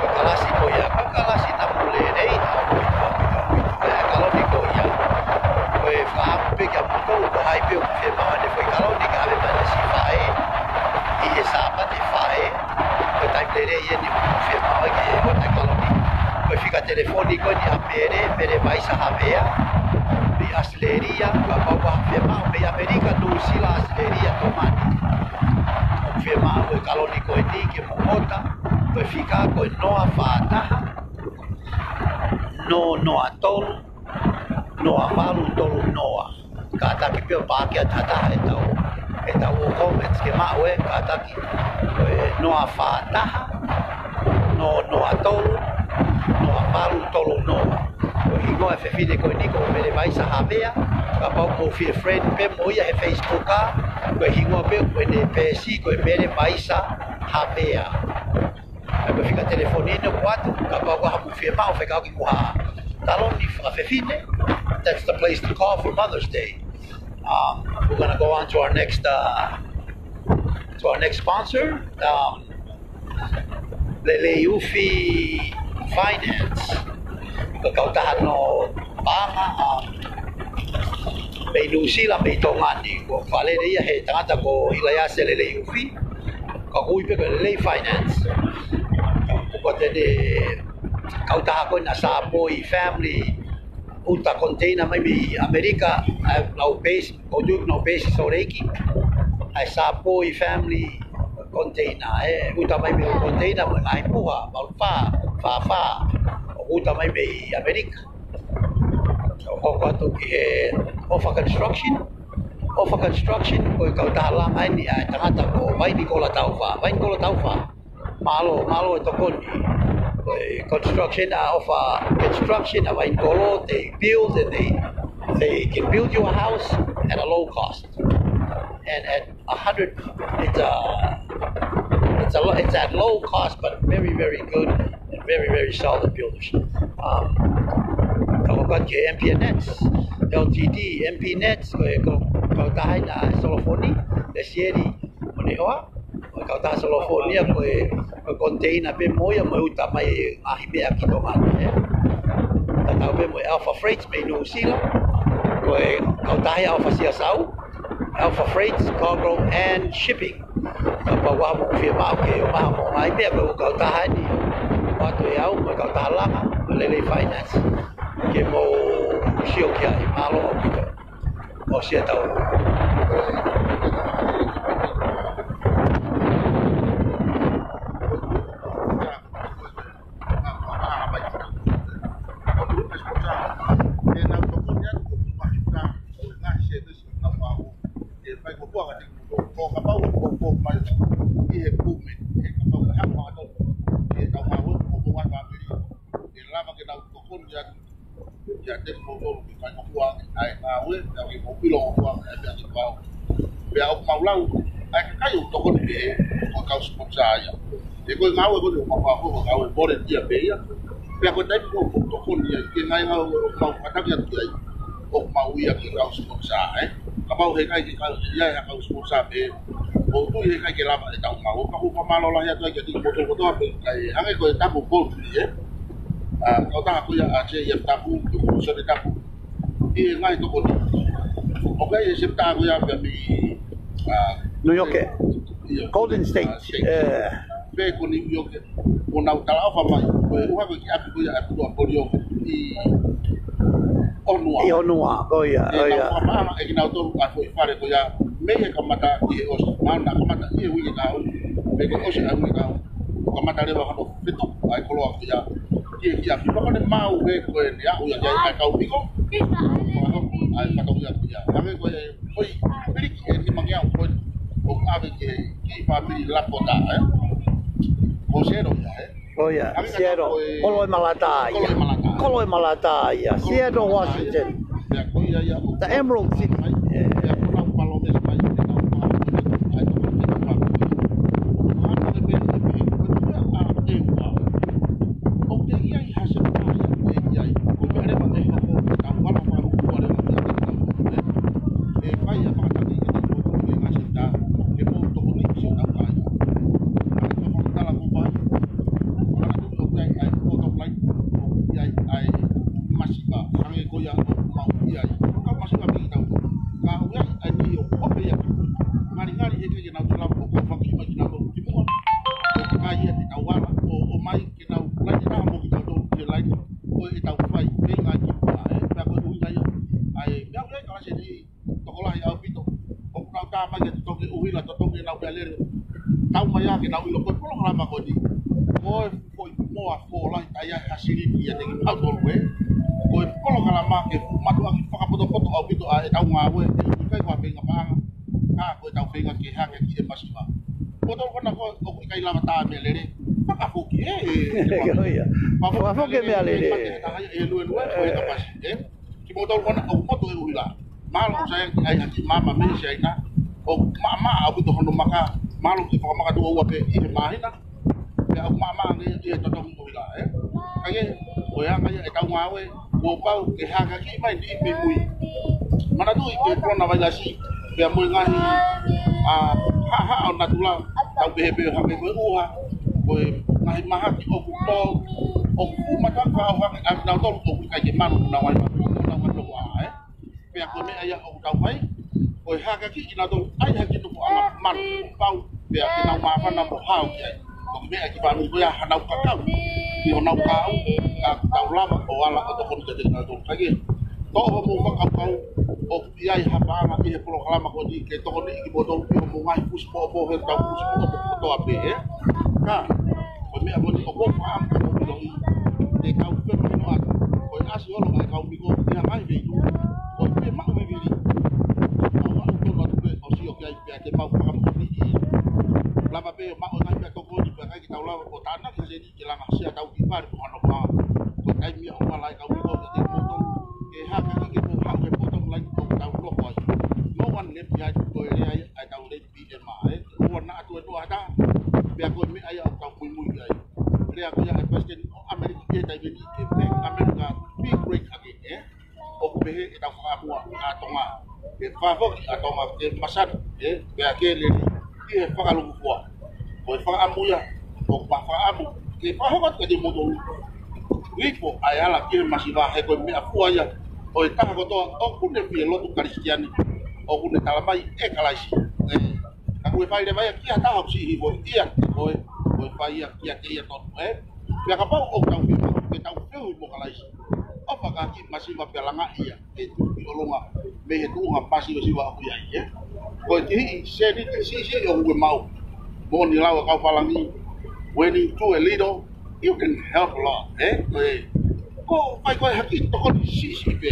e kalasi ko ia, ko e kalasi naʻa mou lelei, naʻa mou ʻaupito, ʻaupito, ʻaupito. Ko e kalasi ko ia, ko e fakaʻamu pē kia moutolu, ko hai pē ʻoku fiemaʻu ʻene foʻi kalasi, kae ʻave mai ʻene siʻi faʻē ʻi he Sāpate, faʻē. Ko e taimi lelei eni ʻoku fiemaʻu ai ke ʻoatu e kalasi. Ko e fika telefoni ko eni ʻa Mele, Mele Vaisa Havea, mei ʻAositelēlia, kapau ʻoku fiemaʻu, mei ʻAmelika, Nuʻusila, ʻAositelēlia, Tonga ni. ʻOku fiemaʻu e kalasi ko eni ke mou ʻota, ko e fika ko e noa fā taha, noa noa tolu, noa valu tolu noa. Kātaki pē ʻo paaki atu ha taha ʻetau, ʻetau comments ke maʻu ē, kātaki ko e noa fā taha, noa noa tolu, noa valu tolu noa. Ko e hingoa e fefine ko eni ko Mele Vaisa Havea, kapau ʻoku mou fie friend pē mo ia he Facebook ā, ko e hingoa pē ko ʻene peesi ko e Mele Vaisa Havea. Ko e fika telefoni eni ʻoku ʻoatu, kapau ʻoku ʻi ai haʻamou fiemaʻu fekauʻaki mo ha kalasi fakafefine, that's the place to call for Mother's Day. Um, we're gonna go on to our next, uh, to our next sponsor, um, Lelei Ufi Finance. Ko e kautaha ʻo e paʻanga, um, mei Nuʻusila, mei Tonga ni. Ko e fāmili ia he tangata ko ʻIlaiase Lelei Ufi. Ka ʻoku ui pē ko e Lelei Finance. Ko e kautaha ko ē naʻe Sāpoi family ʻuta container mai mei ʻAmelika, ʻa ʻenau base, ʻoku ʻenau base ʻi Sōleki. ʻA e Sāpoi family container, ē, ʻuta mai mei container, mo e ngaahi puha, valu fā, fā fā, ʻoku ʻuta mai mei ʻAmelika. ʻO hoko atu ki he ʻOfa Construction. ʻOfa Construction, ko e kautaha langa eni ʻa e tangata ko Vainikola Taufa. Vainikola Taufa, mālō, mālō e tokoni. Ko e construction ʻa ʻOfa Construction ʻa Vainikola, they build and they, they can build you a house at a low cost. And at a hundred, it's a, it's a lo-, it's at low cost, but very, very good and very, very solid builders. Um, ka ʻoku ʻi ai e M P Nets L T D, M P Nets, ko e, ko e kautaha eni ʻa Solofoni, ʻa Sieli mo Nehoa, ko e kautaha Solofoni ia, ko e, ko e container pē mo ia, mo e ʻuta mai e ngaahi meʻa ki Tonga ni, ē. Tatau pē mo e Alpha Freights mei Nuʻusila, ko e kautaha ʻa ʻOfa Siasau, Alpha Freights, Cargo and Shipping. Kapau ʻoku ʻi ai haʻamou fiemaʻu ke ʻomai haʻamou ngaahi meʻa, ko e kautaha eni ʻoatu ʻe au, mo e kautaha langa, mo e Lelei Finance. Ke mou sio ki ai, mālō ʻaupito. ʻOsi e tau. Ia te mo tolu ke fai mo kua ai ngāue, ia ke mo pilo mo kua ai pea ke pau. Pea ʻoku mau lau, ʻa e kakai ʻoku tokoni pē, ko e kau sponsor ia. He ko e ngāue ko eni ʻoku mau fai ko e ngāue volunteer pē ia. Pea ko e taimi ko ē ʻoku tokoni ai, ki he ngaahi ngāue ʻoku mau kātaki atu ki ai, ʻoku mau ui ia ko e kau sponsor, ē. Kapau he ʻikai ke kau, ʻi ai ha kau sponsor pē, ʻoku tui he ʻikai ke lava ʻetau ngāue, ka ʻoku fakamālō lahi atu ai kiate kimoutolu kotoa pē, kae hangē ko e Tapu Poultry, ē. ʻA, kautaha ko ia ʻa J F Tapu, ko Sone Tapu. ʻI he ngaahi tokoni. ʻOku ʻi ai e septa ko ia pea mei, ʻa, New York, ē. ʻIo. Golden State, ʻa, State. Ē. Pea ko New York, ē. ʻO nau talaʻofa mai, ko e ʻuha ko e kiʻi ʻapi ko ia ʻa Tuʻapolio ʻi ʻOnua. ʻI ʻOnua, ko ia, ʻE ko ia. Nau fakamaʻa ʻe kinautolu ʻa e foʻi fale ko ia, mei he kamata ki he ʻosi, mahalo naʻa kamata ʻi he uike kahaʻu, pe ko e ʻosi ʻa e uike kahaʻu, ʻo kamata leva hono fetuku ʻa e koloa ko ia ki he kiʻi ʻapi. Pea ko ʻene maʻu ē ko ʻene aʻu ia ki ai ʻa e kau piko, ʻa e fatongia ko ia. Hangē ko e ʻoi, piliki ʻe nimangeau ko ē, ʻoku ʻave ki he kiʻi fāmili Lakota, ē? Ko Seattle ia, ē? ʻO ia, Seattle. Kolo ʻe Malata ia. Kolo ʻe Malata. Kolo ʻe Malata ia. Seattle, Washington. Pea ko ia ia ʻoku The Emerald City. Pea ko ʻenau palōmesi mai, ʻenau palōmesi mai, ʻa e tokoni ki he fāmili. Hana ke pehē, pehē, ko e tuʻu ʻa e ua. ʻOku teʻeki ai ha septa ia, teʻeki ai. Ko e meʻa leva ʻe hoko, ʻetau vala fakaʻutua leva, ʻe fai ʻa e fakataki ki he toko, ki he ngaahi septa, ke mou tokoni ki siʻotau kāinga. ʻA e toko tala ko ē, ʻa ia te tau ala ʻo, ʻomai ke nau laine taha mo kitautolu ki he laine ko ē ʻetau fai, feinga ki he pā, ē, pea ko e ʻuhinga ia. ʻA e meʻa ʻoku ʻi ai e kalasi ni tokolahi ʻaupito. ʻOku nau tā mai ke totongi ʻuhila, totongi ʻenau meʻalele. Tau mai ā ke nau ʻilo ko e polokalama ko eni, ko e foʻi moa fōlahi, ʻa ia ʻe hasili ia te kimautolu, ē. Ko e polokalama ke fuʻu mātuʻaki fakapotopoto ʻaupito ʻa ʻetau ngāue, ʻe ʻikai ko ha feinga paʻanga, ka ko ʻetau feinga ke hake ki he masiva. Ko tau kona ko ē ʻoku ʻikai lava tā meʻalele, fakafoki, ē, ē, ē, ʻIo, ia. Fakafoki meʻalele. Fakafoki meʻalele. Fakafoki meʻalele, ē, ʻe lue lue, ko e kapasi, ē. Kimoutolu kona ʻoku motu e ʻuhila. Mahalo ʻoku sai ange ʻa e kiʻi maama mei Siaina. ʻOku maʻamaʻa ʻaupito hono maka. Mahalo ke fakamaka tuʻo ua pē ʻi he māhina. Pea ʻoku maʻamaʻa ange ʻi he totongi ʻuhila, ē. Ka ke, ko e anga ia ʻetau ngāue, kuo pau ke hākeakiʻi mai niʻihi mei mui. Manatuʻi ko e coronavirus, pea mo e ngaahi, ʻa, haʻahaʻa ʻo natula, tau pehē pē hangē ko e ʻuha, ko e ngaahi mahaki ʻoku tō, ʻoku fuʻu mātuʻaki fakaʻauha ange ʻa kinautolu ʻoku ʻikai ke malu honau ngaahi, honau ngaahi lokuaʻa, ē. Pea ko e meʻa ia ʻoku tau fai, ko e hākeakiʻi kinautolu ʻa e haki tukuʻanga malu ʻoku pau, pea ke nau māfana mo hao ki ai. Ko e meʻa ki fāmili ko ia hanau kakau, ʻi honau kau, ka tau lava ʻo ala ʻo tokoni kiate kinautolu. Ka ke, toʻo hoʻomou fakakaukau, ʻoku ʻi ai ha paʻanga ʻi he polokalama ko eni ke tokoniʻi kimoutolu ʻi hoʻomou ngaahi fusi poʻopoʻo, he tau fusi poʻopoʻo kotoa pē, ē? Ka, ko e meʻa ko eni ʻoku ou fakaʻamu ke mou ʻiloʻi, te tau femahinoʻaki, ko e ʻasi holo ʻa e kau miko ʻi ha ngaahi feituʻu, ko e fiemaʻu vivili. Ko e maʻu tonu atu pē ʻo sio ki ai pea te mau fakamoʻoniʻi. Lava pē ʻo maʻu e ngaahi meʻatokoni pea ʻikai ke tau lava ʻo tānaki ha sēniti ke langa sia tau ki fale mo hano pā. Ko e taimi ia ʻoku ala ai e kau miko ke te moto, ke hākeakiʻi ke mou haʻu he bottom line ʻoku tau nofo ai. No one left behind, ko e lea ia ʻa e tau lady P M, ē. ʻOua naʻa tuetua ha taha. Pea ko e meʻa ia ʻoku tau muimui ai. Lea ko ia ʻa e Palesiteni ʻo ʻAmelika ki he taimi ni, ke make America be great again, ē. ʻOku pehē ʻetau fakaʻamu ʻa Tonga. Ke fakafoki ʻa Tonga ke masani, ē, pea ke lele ʻi he fakalūkufua. Ko e fakaʻamu ia, ʻoku ma fakaʻamu ke fakahoko atu kiate kimoutolu. Ipo ʻa e ala ki he masiva, he ko e meʻafua ia ʻo e taha kotoa ʻoku ne fie lotu Kalisitiane, ʻoku ne tala mai ʻe Kalaisi. Ē, ka ko e fai leva ia ki ha taha ʻoku siʻi hifo ia, ko e, ko e fai ia kiate ia tonu, ē. Pea kapau ʻoku tau fiemaʻu ke tau feohi mo Kalaisi, ʻofa ki he masiva pea langa ia ke tuʻu ki ʻolunga mei he tuʻunga masivasiva ʻoku ʻi ai, ē. Ko e kihiʻi sēniti siʻisiʻi ʻoku ke maʻu, moʻoni lau ʻa e kau Palangi, when you do a little, you can help a lot, ē. Ko e, ko e fai ko e haki tokoni siʻisiʻi pē,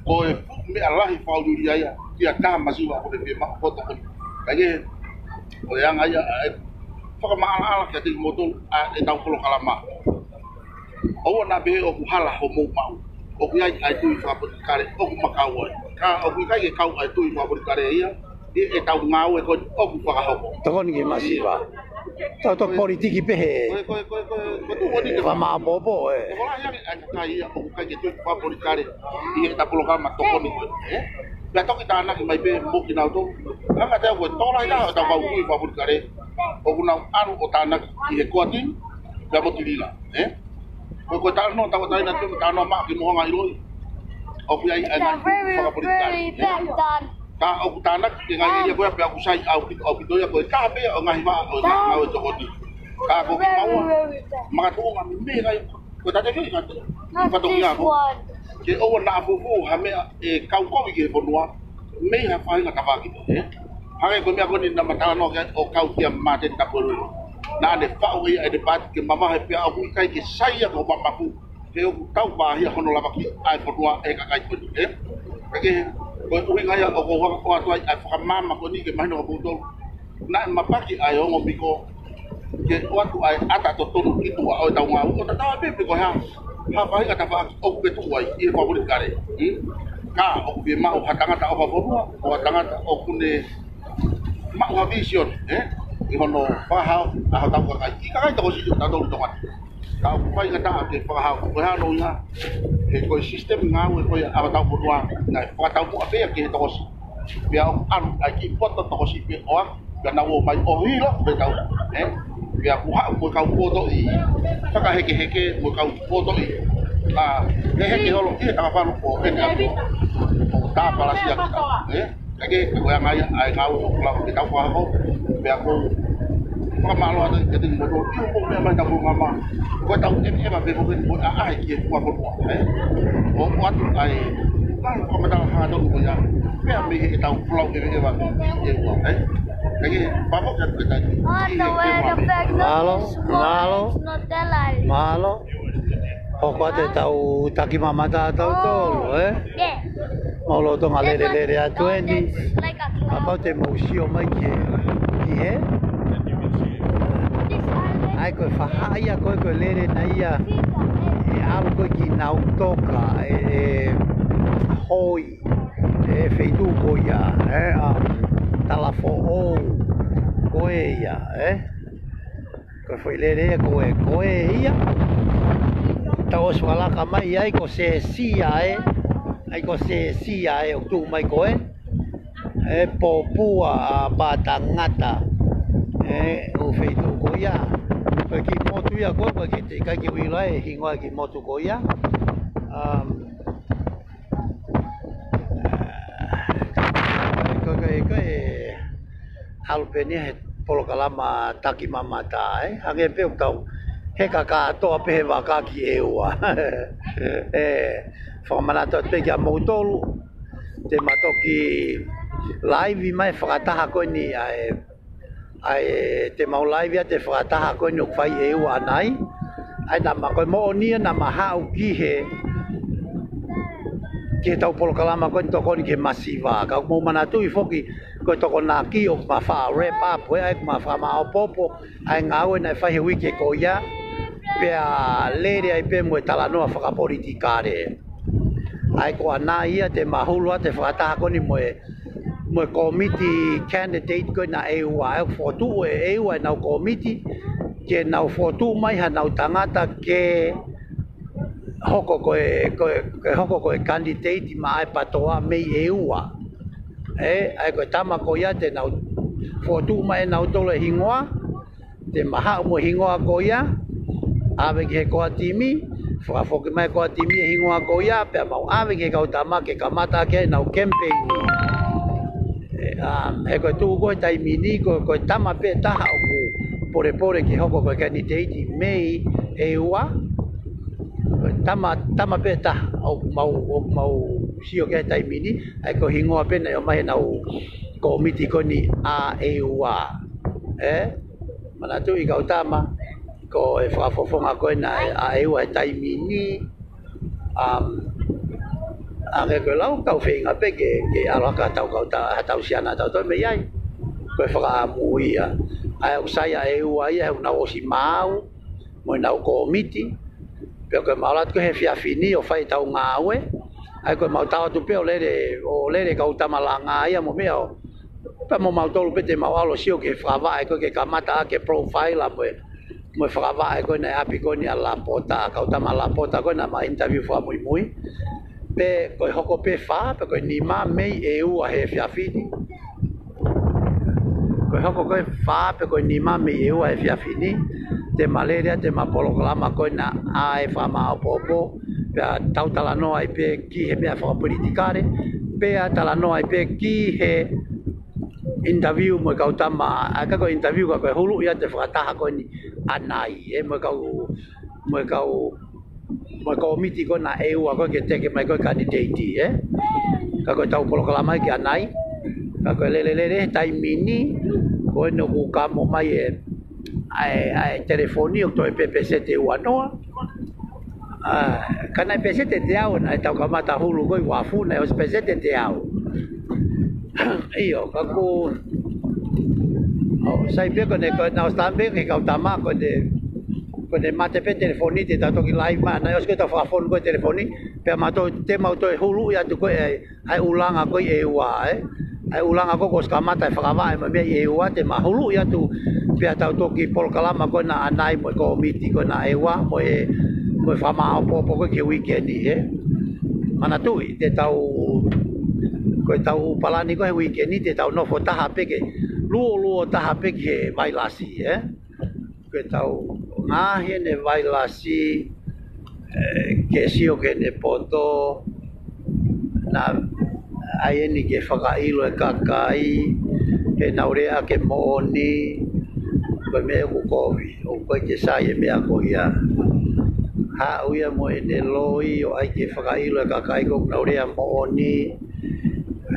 ko e fuʻu meʻa lahi fakaʻuliʻuli ia ki ha taha masiva ʻoku ne fiemaʻu hoʻo tokoni. Ka ke, ko e anga ia ʻa e fakamaʻalaʻala kiate kimoutolu ʻa ʻetau polokalama. ʻOua naʻa pehē ʻoku hala hoʻomou maʻu. ʻOku ʻi ai ʻa e tui fakapolitikale ʻoku ma kau ai. Ka ʻoku ʻikai ke kau ʻa e tui fakapolitikale ia ʻi heʻetau ngāue ko eni ʻoku fakahoko. Tokoni ki he masiva. Tau toki politiki pehē. Ko e, ko e, ko e, ko e, ko e tuʻu ko eni ke fakamaʻopoʻopo, ē. Ko e lahi ange ʻa e kakai ia ʻoku ʻikai ke tui fakapolitikale ʻi heʻetau polokalama tokoni ko eni, ē. Pea toki tānaki mai pē mo kinautolu. Hanga te au ko e tokolahi taha ʻo ʻetau kau tui fakapolitikale ʻoku nau ʻalu ʻo tānaki ʻi he koatini pea mo Tilila, ē? Ko e, ko e talanoa tauʻatāina pē mo talanoa maʻa ke mou hanga ʻo ʻiloʻi. ʻOku ʻi ai ʻa e ngaahi tui fakapolitikale, ē? Ka ʻoku tānaki ke ngaahi ia ko ia pea ʻoku sai ʻaupito, ʻaupito ia ko e taha pē ia ʻo e ngaahi vaʻa ʻo e ngaahi ngāue tokoni. Ka ko kimaua, makatuʻunga mei he ngaahi, ko e tate fei ngaahi, fatongia ko. Ke ʻoua naʻa fuofua ha meʻa ʻe kau kovi ki he fonua, mei ha faʻahinga tafaʻaki, ē? Hangē ko e meʻa ko eni naʻa ma talanoa ki ai ʻo kau kia Māteni Tapueluelu. Naʻa ne faʻu ʻe ia ʻene paati ke mavahe pea ʻoku ʻikai ke sai ia ko Mamaku. He ʻoku tau pāhia hono lavaki ʻa e fonua ʻe he kakai ko eni, ē? Ka ke, ko e ʻuhinga ia ʻoku ou hanga ʻo ʻoatu ai ʻa e fakamaama ko eni ke mahino kiate kimoutolu. Naʻe mapaki ʻa e ongo miko ke ʻoatu ʻa e ʻata totonu ki tuʻa ʻo ʻetau ngāue. ʻO tatau ai pē pe ko e hā ha faʻahinga tafaʻaki ʻoku ke tuʻu ai ʻi he fakapolitikale. Hmm? Ka ʻoku fiemaʻu ha tangata ʻofa fonua, ʻo ha tangata ʻoku ne maʻu ha vīsone, ē? ʻI hono fakahao ʻa hotau kakai. Kiʻi kakai tokosiʻi ʻo tautolu Tonga ni. Ka ʻoku faingataʻa ke fakahao. Ko e hā hono ʻuhinga? He ko e sisitemi ngāue ko ia ʻa hotau fonua, naʻe fakataumuʻa pē ia ki he tokosiʻi. Pea ʻoku ʻalu ʻa e kiʻi poto tokosiʻi pē ʻo aʻu, pea nau ō mai ʻo hilo pē tau, ē? Pea kuo haʻu mo e kau potoʻi fakahekeheke mo e kau potoʻi, ʻa, heheke holo ʻi he takafalu ʻo ʻene ʻapi ʻo tāpalasia kita, ē? Ka ke, ka ko e anga ia ʻa e ngāue ʻoku lava ke tau fakahoko, pea ko Fakamālō atu kiate kimoutolu, ʻio, ko e meʻa mai ka ko ngama. Ko ʻetau ʻeveʻeva pē ko eni ko e ʻaʻahi ki he fonua, ē? ʻO ʻoatu ai, ʻai ko e matala hā tonu ko ia. Pea mei heʻetau folau ʻeveʻeva ki he fonua, ē? Kae ke pāpō ke atu ke tai. Mālō, mālō. Mālō. Hoko atu ʻetau takimamata ʻatautolu, ē? Mau lolotonga lelelele atu eni. Kapau te mou sio mai ki he, ki he. ʻAi ko e fahaʻi ia ko e, ko e lele na ia. ʻE ʻalu ko e ki Nautoka, ʻe, ʻe Hoi, ʻe feituʻu ko ia, ē, ʻa Talafoʻou, ko e ia, ē. Ko e foʻi lele ia ko e, ko e ia. Tau ʻosi fakalaka mai ai ko Sesia ē. ʻAi ko Sesia ē ʻoku tuʻu mai ko e. ʻE Popua ʻa Patangata. ʻE ʻo feituʻu ko ia. Ko e kiʻi motu ia ko e, ko e ke te kai ke uila e hingoa kiʻi motu ko ia. Um, ko e, ko e, ko e, ʻalu pē eni he polokalama takimamata, ē? Hangē pē ʻoku tau heka kātoa pē he vaka ki ʻEua. ʻE, fakamanatu atu pē kia moutolu, te ma toki laivi mai fakataha ko eni ʻa e, ʻa e, te mau laivi ʻa e fakataha ko eni ʻoku fai ʻEua ʻanai. ʻAi naʻa ma ko e moʻoni ia naʻa ma haʻu ki he, ki heʻetau polokalama ko eni tokoni ki he masiva. Ka ʻoku mou manatuʻi foki, ko e Tokonaki ʻoku ma faʻa wrap up, ē, ʻa e ʻoku ma fakamāopoopo ʻa e ngāue naʻe fai he uike ko ia, pea lele ai pē mo e talanoa fakapolitikale. ʻAi ko ʻanai ia te ma hulu ʻa e fakataha ko eni mo e, mo e kōmiti candidate ko ena ʻa ʻEua, ʻa e fokotuʻu ʻe ʻEua ʻenau kōmiti, ke nau fokotuʻu mai hanau tangata ke hoko ko e, ko e, ke hoko ko e candidate maʻa e PATOA mei ʻEua. ʻE, ʻai ko e tama ko ia te nau fokotuʻu mai ʻenautolu e hingoa, te ma haʻu mo e hingoa ko ia, ʻave ki he core timi, fakafoki mai core timi e hingoa ko ia, pea mau ʻave ki he kau tama ke kamata ke nau campaign. ʻE, um, he ko e tuʻu ko e taimi ni, ko, ko e tama pē taha ʻoku polepole ke hoko ko e candidate mei ʻEua, tama, tama pē taha ʻoku mau, ʻoku mau sio ki he taimi ni, ʻai ko e hingoa pē naʻe ʻomai ʻenau kōmiti ko eni ʻa ʻEua. ʻE, manatuʻi kau tama, ko e fakafofonga ko ena ʻa ʻEua he taimi ni, um, hangē ko e lau kau feinga pē ke, ke ʻalu hake ʻetau kau ta-, ʻetau siana ʻatautolu mei ai. Ko e fakaʻamu ia. ʻA e ʻoku sai ʻa ʻEua ia he ʻoku nau ʻosi maau, mo ʻenau kōmiti, pea ko e mau ʻalu atu ko e he efiafi ni ʻo fai ʻetau ngāue, ʻai ko e mau tau atu pē ʻo lele, ʻo lele kau tama langa ia mo meʻa ʻo, pea mo mautolu pē te mau ʻalu ʻo sio ki he fakavaʻe ko e ke kamata ʻa e profile mo e, mo e fakavaʻe ko ena ʻa e ʻapi ko eni ʻa Lapota, kau tama Lapota ko ena ma interview fakamuimui. Pea ko e hoko pē fā, pea ko e nima mei ʻEua he efiafi ni. Ko e hoko ko e fā pē ko e nima mei ʻEua he efiafi ni, te ma lele ʻa e, te ma polokalama ko ena ʻa e fakamāopoopo, pea tau talanoa ai pē ki he meʻa fakapolitikale, pea talanoa ai pē ki he interview mo e kau tama, ʻa, ka ko e interview ka ko e huluʻi ʻa e fakataha ko eni ʻanai, ʻe, mo e kau, mo e kau mo e kōmiti ko ena ʻa ʻEua ko e ke teke mai ko e candidate, ʻe? Ka ko ʻetau polokalama ia ki ʻanai. Ka ko e lele lele he taimi ni, ko ena ʻoku kamo mai e, ʻa e, ʻa e telefoni ʻoku toe pē peseti ʻe uanoa. ʻA, ka naʻe peseti ʻe teau naʻa tau kamata hulu ko e uafu naʻe ʻosi peseti ʻe teau. ʻIo, ka ko, ʻo, sai pē ko ena ko ena ʻosi tama pē ke kau tama ko ena, ko ena mate pē telefoni te tau toki laivi mai, naʻe ʻosi ko ʻetau fakafonu ko e telefoni, pea ma toe, te mau toe huluʻi atu ko e, ʻa e ʻulunga ko e ʻEua, ʻe? ʻA e ʻulunga ko e kuo ʻosi kamata e fakavaʻe mo e meʻa ʻi ʻEua, te ma huluʻi atu, pea tau toki polokalama ko ena ʻanai mo e kōmiti ko ena ʻa ʻEua, mo e, mo e fakamāopoopo ko e ki he uike ni, ʻe? Manatuʻi, te tau, ko ʻetau palani ko e he uike ni, te tau nofo taha pē ke, luo luo taha pē ki he vailasi, ʻe? Ko ʻetau ngaahi ʻene vailasi, ʻe, ke sio ki heʻene poto, naʻa ʻai eni ke fakaʻilo e kakai, ke nau lea ke moʻoni, Ko e meʻa ʻoku kovi, ʻoku ʻikai ke sai e meʻa ko ia. Haʻu ia mo ʻene loi ʻo ʻai ke fakaʻilo e kakai ko ʻenau lea moʻoni.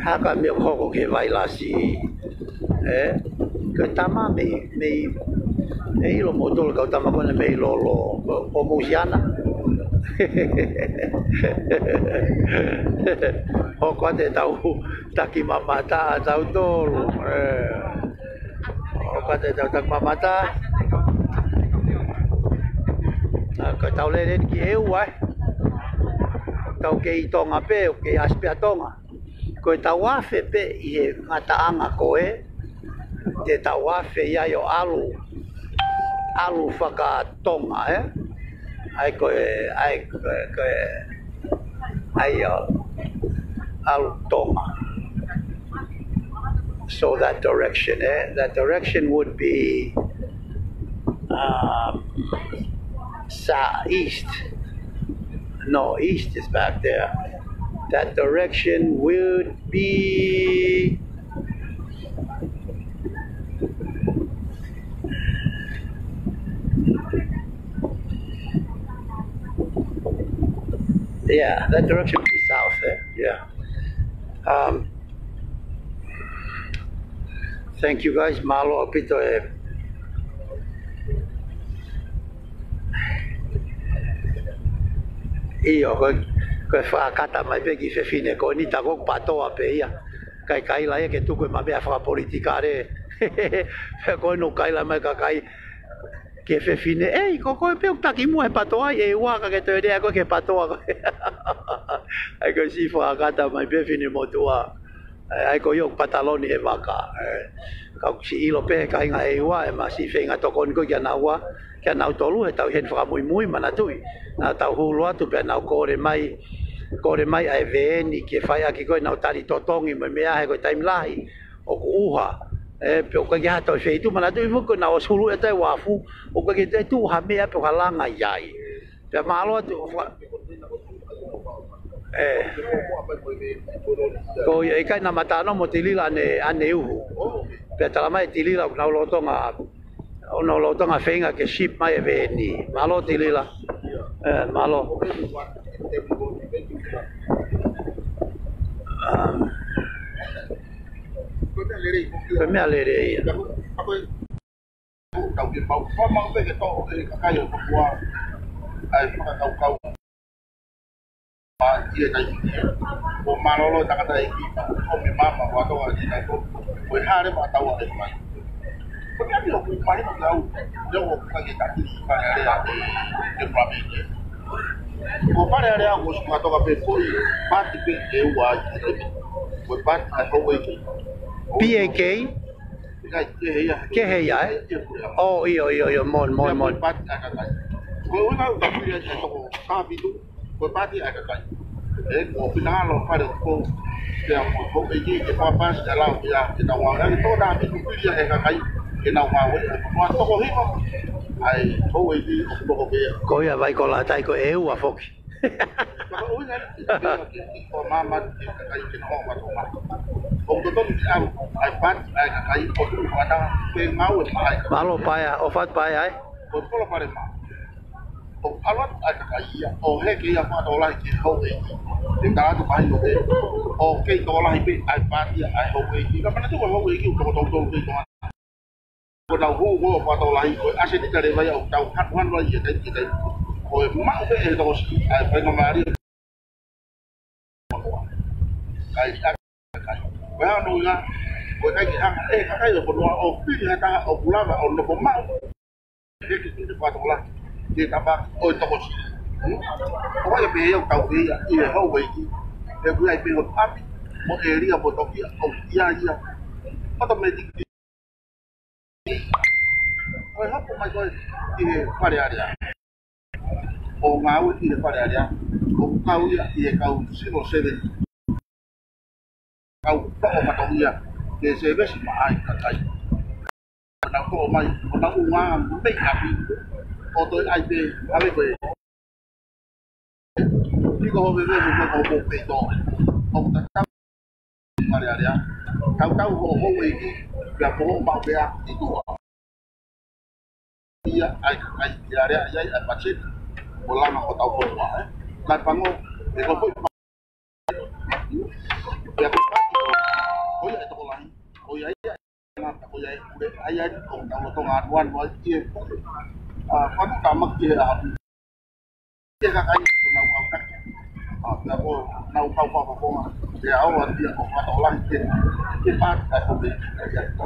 Hā ka meʻa ʻoku hoko ki he vailasi. Ē? Ko e tama mei, mei, ʻe ʻilo moutolu e kau tama ko ena mei Lolo. Ko, ko Musiana. Hoko atu ʻetau takimamata ʻatautolu. Ē. ʻO ka te tau takimamata. ʻA, ka tau lele ki ʻEua, ē. Tau kei Tonga pē, ʻo kei ʻasi pē ʻa Tonga. Ko ʻetau afe pē ʻi he ngataʻanga ko ē, te tau afe ia ʻo ʻalu, ʻalu faka-Tonga, ē. ʻAi ko e, ʻai ko e, ko e, ʻai ʻo ʻalu Tonga. So that direction, eh? That direction would be, um, southeast. No, east is back there. That direction would be Yeah, that direction would be south, eh? Yeah. Um, thank you guys. Mālō ʻaupito e. ʻIo, ko e, ko e fakakata mai pē ki fefine, ko eni tā ko ʻeku pātoa pē ia. ʻIkai kaila ia ke tuku e meʻa fakapolitikale. Ko eni ʻoku kaila mai kakai ki he fefine, ʻei, ko koe pē ʻoku taki muʻa he pātoa ʻi ʻEua ka ke toe lea koe ki he pātoa ko ē. ʻAi ko e siʻi fakakata mai pē fefine motuʻa. ʻAi ko ia ʻoku pataloni he vaka. Ka ʻoku siʻi ʻilo pē he kāinga ʻEua, ʻe ma siʻi feinga tokoni ko ē kia naua, kia nautolu he tau ʻi heni fakamuimui manatuʻi. Naʻa tau hulu atu pea nau kole mai, kole mai ʻa e veeni ke fai ʻaki ko ē ʻenau tali totongi mo e meʻa he ko e taimi lahi ʻoku ʻuha. Ē, pe ʻoku ʻikai ke ʻi ai ha toe feituʻu, manatuʻi foki ko ʻenau ʻosi hulu ʻe tae uafu, ʻoku ʻikai ke toe tuʻu ha meʻa pe ʻoku ʻi ai ha langa ia ai. Pea mālō atu, ʻo fa-, ē. Ko ia ʻikai na matano mo Tilila ʻaneuhu. Pea tala mai Tilila ʻoku nau lolotonga, ʻoku nau lolotonga feinga ke ship mai e veeni. Mālō Tilila. Ē, mālō. Um, ko e meʻa lelei ia. Tau ke mau, mau, mau pē ke toʻo e kakai ʻo Papua. ʻAi fakakaukau. Pea ʻi he taimi ni, ʻoku mālōlō e tangataʻeiki, ʻoku ʻomi mama, ʻoku ʻatonga ki tato, ko e hā leva ʻa taua e mai. Ko e meʻa ni ʻoku mahino ki au, leo ʻoku ʻikai ke taki ki Fale Alea, ʻe Fale Alea. Ko Fale Alea, ʻoku ʻosi ʻatonga pē foʻi, paati pē ʻEua ʻi he taimi. Ko e paati ʻa e houʻeiki. P A K? Kehe ia, ē? ʻO, ʻio, ʻio, ʻio, mon, mon, mon. Ko e ʻuhinga ʻoku fili ai e toko taha fitu, ko e paati ʻa e kakai. Ē, ko e finangalo Fale ʻo Tupou, pea mo e houʻeiki ke papasi ʻa e lao ia ke nau ngāue. Ake toko taha fitu fili ai e kakai ke nau ngāue. Ko e toko hiva ʻa e houʻeiki ʻoku toko pea. Ko ia vai ko la tai ko ʻEua foki. Ko e ʻuhinga ia, ko e mama ki he kakai ke nau ʻoatu ma. ʻOku totonu ke ʻalu ʻa e paati ʻa e kakai ʻo tuʻu fakataha ke ngāue maʻa e kakai. Mālō Paea, ʻofa atu Paea, ē? Ko e kolo Fale mā. ʻOku ʻalu atu ʻa e kakai ia, ʻo heke ia fakatokolahi ki he houʻeiki. Ke tala atu mahino pē, ʻoku kei tokolahi pē ʻa e paati ʻa e houʻeiki. Ka manatuʻi ko e houʻeiki ʻoku toko tolu tolu kei tokolahi. Ko ʻenau hū ko ē ʻo fakatokolahi, ko e ʻasenita leva ia ʻoku tau hanuhanu ai ʻi he taimi ki he taimi. Ko e maʻu pē ʻe he tokosiʻi ʻa e faingamālie. Kae ʻikai ke kai. Ko e hā hono ʻuhinga, ko e ʻikai ke hanga ʻe he kakai ʻo e fonua ʻo fili ha taha ʻoku lava ʻo nofo maʻu. Heke ki he fakatokolahi, ki he tapa ʻo e tokosiʻi. ʻOku ʻikai pē ia ʻoku tau ʻi ai ʻi he houʻeiki. He ʻoku ʻi ai pē hono ʻapi, mo e ʻēlia mo e tofiʻa, ʻoku ʻi ai ia. Automatic. ʻO e hopo mai ko ē ʻi he Fale Alea. ʻO ngāue ʻi he Fale Alea. ʻO kau ia ʻi he kau civil servant. Kau toʻo fatongia ke service maʻa e kakai. ʻO nau toʻo mai, ʻo nau ʻunga mei ʻapi. ʻO toe ʻai pē, ʻave ko ē. Piko ho veve mo ko ho peito. ʻOku tatau Fale Alea. Tautau ho houʻeiki, pea ko hoʻo maʻu pea ʻi tuʻa. ia ai, ai, ia lea, ia, ia, patiseti, ʻo langa ʻo tau kotoa, ē. Naʻe pango, ē ko e foʻi ma-, ia ko e pati, ko ia e tokolahi, ko ia ia, ngata ko ia e pule, ai, ai, ko tau loto ngā nuan, nuan, ia, ā, patu tamaki e ʻaho ni. Ke kakai ko nau kau taki. Ā, pea ko nau kau kau kau konga. Pea ʻoua ʻia ko kata o langi ke, ke pātu ka ko me, ia, ia, ko.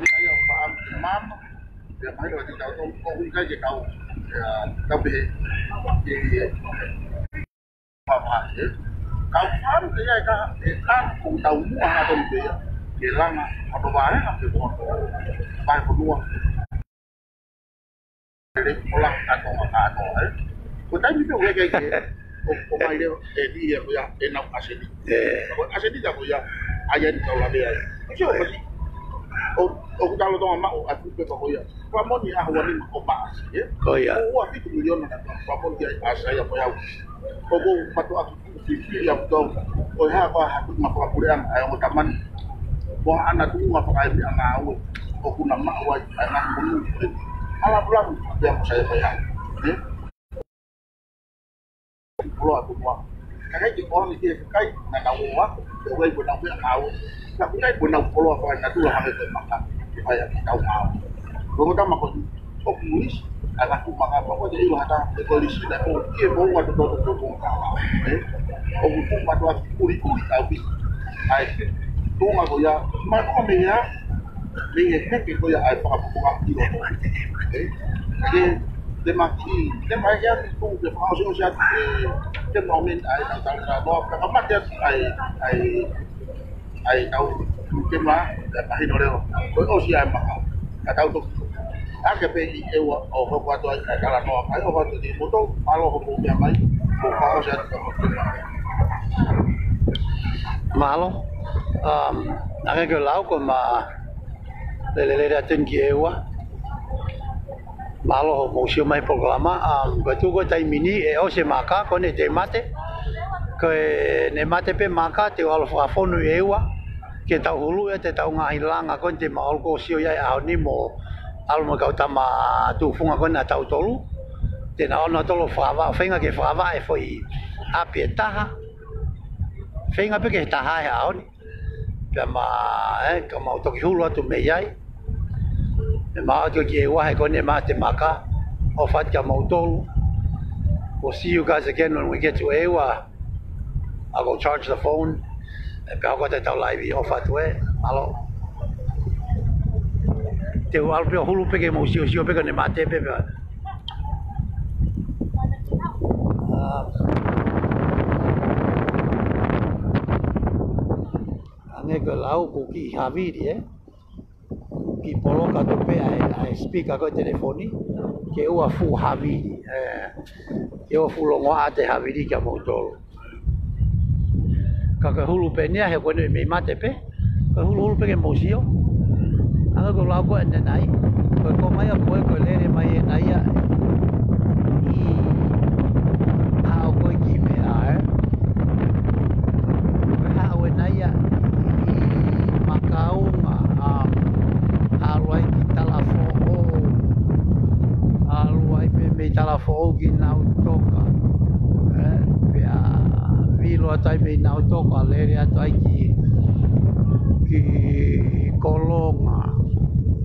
Ni ai au pa am ke mama. Pea mai lo ti tau tau ko hui kai ke kau. Pea tau pehē ke, ke, papa, ē. Kau faru ke ia e ka, e ka, ko tau mua ha tonu pea. Ke langa, ha to vahe, ha ke ko. Vahe ko nua. Ele ko la ka to ma ka to, ē. Ko taimi pē ʻoku ʻikai ke, ʻo, ʻo mai leo, e ni ia ko ia, e nau ʻaseni. Ē. Ko ʻaseni ka ko ia, ai ai ni tau lave ai. Sio, masi. ʻO, ʻoku tau loto maʻu atu pē ko ia. Kua moni ʻaho ni ʻo paasi, ē. Ko ia. ʻO ua fitu miliona na kua moni ai ʻa Saia ko ia. ʻOku ou patu atu fifi ia ʻoku tau. Ko e hā ko ha tuʻunga fakapuleʻanga ʻa e ongo tamani. Ko haʻana tuʻunga fakaemeʻanga ʻaue. ʻOku na maʻu ai ʻa e ngaahi monū. Ala pulamu pea mo Saia ko ia. Ē? Poloa atu mua. Ka kai ke ʻoange ki he kakai, naʻa nau ō ʻo ako, ʻo ʻai ko e nau meʻangāue. Ka ʻoku ʻi ai ko e nau poloa fakaenatula hangē ko e maka, ke fai ʻaki tau ngāue. Ko e ongo tama ko eni, ʻoku lisi, ʻa e ngaahi maka, pea ko e te ʻilo ha taha, ʻe ko e lisi, naʻe ʻoku ʻi ai e moʻunga totonu, totonu, totonu, ē? ʻOku tuʻu mātuʻaki, ʻuli, ʻuli, ʻa e ʻuli. ʻA e, tuʻunga ko ia, mātuʻa mei hea, mei he heke ko ia ʻa e fakapupunga ʻi loto. Ē? Ke, te maki, te maki atu, tuʻu, te fakaʻosiʻosi atu, ē, te mau meni ʻa e tau tau tau, ka ka mate atu ʻa e, ʻa e, ʻa e tau, te ma, te mahino leo, ko e ʻosi ʻa e maka, ka tau toki. Ake pē ʻi ʻEua ʻo hoko atu ai ʻa e talanoa, ʻa e ʻoho atu ki moutolu, mālō hoʻomou meʻa mai, ko ka ʻosi atu ka ko te ma. Mālō, um, ʻa e ke lau ko ma lelelele atu ki ʻEua. Mālō hoʻomou sio mai polokalama, um, ko e tuʻu ko e taimi ni, ʻe ʻosi e maka, ko ʻene te mate. Ko ʻene mate pē maka, te u ʻalu fakafonu ʻi ʻEua. Ke tau hulu ʻe te tau ngaahi langa, ko ʻene te ma ʻalu ko sio ia ʻi he ʻaho ni mo ʻalu mo e kau tama tufunga ko ena tautolu. Te na ono tolo fakava, feinga ke fakava e foʻi ʻapi ʻe taha. Feinga pē ke taha he ʻaho ni. Pea ma, ē, ka mau toki hulu atu mei ai. ʻE ma atu ki ʻEua he ko ʻene mate maka. ʻOfa atu kia moutolu. We'll see you guys again when we get to ʻEua. I'll go charge the phone. ʻE pea hoko atu e tau live, ʻofa atu ē. Mālō. Te u ʻalu pē ʻo hulu pē ke mou siosio pē ko ʻene mate pē pea. Ah. Hangē ko e lau ʻoku kiʻi havili, ē? Kiʻi poloka atu pē ʻa e, ʻa e speaker ko e telefoni, ke ʻoua fuʻu havili, ē, ke ʻoua fuʻu longoaʻa ʻete havili kia moutolu. Ka ko e hulu pē ʻeni ia he ko ʻene mei mate pē, ko e huluhulu pē ke mou sio. Hangē ko e lau ko ē ʻanenai, ko e konga ia ko ē, ko e lele mai ʻena ia ʻi haʻo ko ē ki meʻa, ē. Ko e haʻu ʻena ia ʻi Makaunga, ʻa, ʻalu ai ki Talafoʻou, ʻalu ai pē mei Talafoʻou ki Nautoka. Ē, pea vilo atu ai mei Nautoka, lele atu ai ki, ki Kolonga.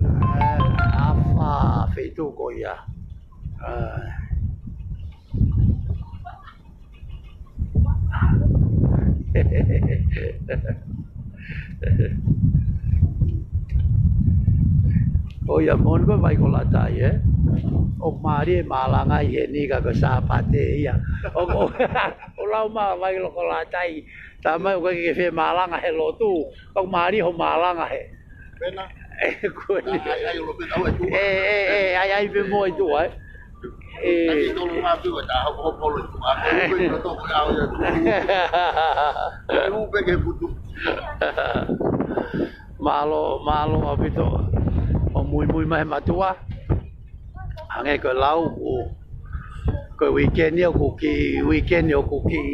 Ē, ʻa e fā feituʻu ko ia. Ē. ʻO ia moʻoni ko e vai ko Latai, ē? ʻOku mālie e malanga ʻi heni ka ko e Sāpate ia. ʻO, ʻo, ʻo lau mai vai ko Latai. Tamai ʻoku ʻikai ke fie malanga he lotu. ʻOku mālie hoʻo malanga he. Pena. Ē, ko eni. Ai, ai, olo pena, ai, tu. Ē, ē, ē, ai, ai, pē mo ai tu, ai. Ē. Ai, tolo ngā pē, ta, ho, ho, polo tu, a, ko, ko, ko, to, ko, au, ia, tu. Ai, u, pē ke putu. Mālō, mālō ʻaupito. ʻO muimui mai he mātuʻa. Hangē ko e lau, ʻoku, ko e weekend ia, ʻoku kiʻi, weekend ia, ʻoku kiʻi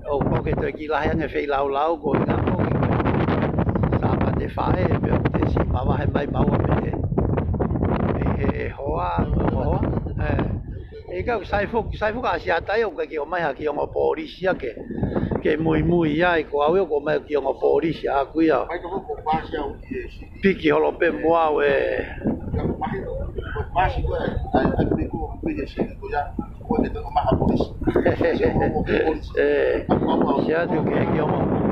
ʻo ko ke toe kiʻi lahi ange feilaulau, ko e ngā foki ko Sāpate Faʻē, pea ʻoku te siʻi mavahe mai maua mei he, mei he ʻIkai, ʻoku sai foki, sai foki ʻa Siata ia, ʻoku ʻikai ke ʻomai ha kiʻi ongo polisi ia ke, ke muimui ai, ko au ia ʻoku ʻomai kiʻi ongo polisi ʻaʻaku ia. Mai ka ko ko pasi au ki e si. Piki holo pē mo au ē. Ka ko mai ko, ko pasi ko ē, ai, ai, piko, piki si ko ia, ko e te toko maha polisi. Ē, Siata ʻoku ke kiʻi ongo.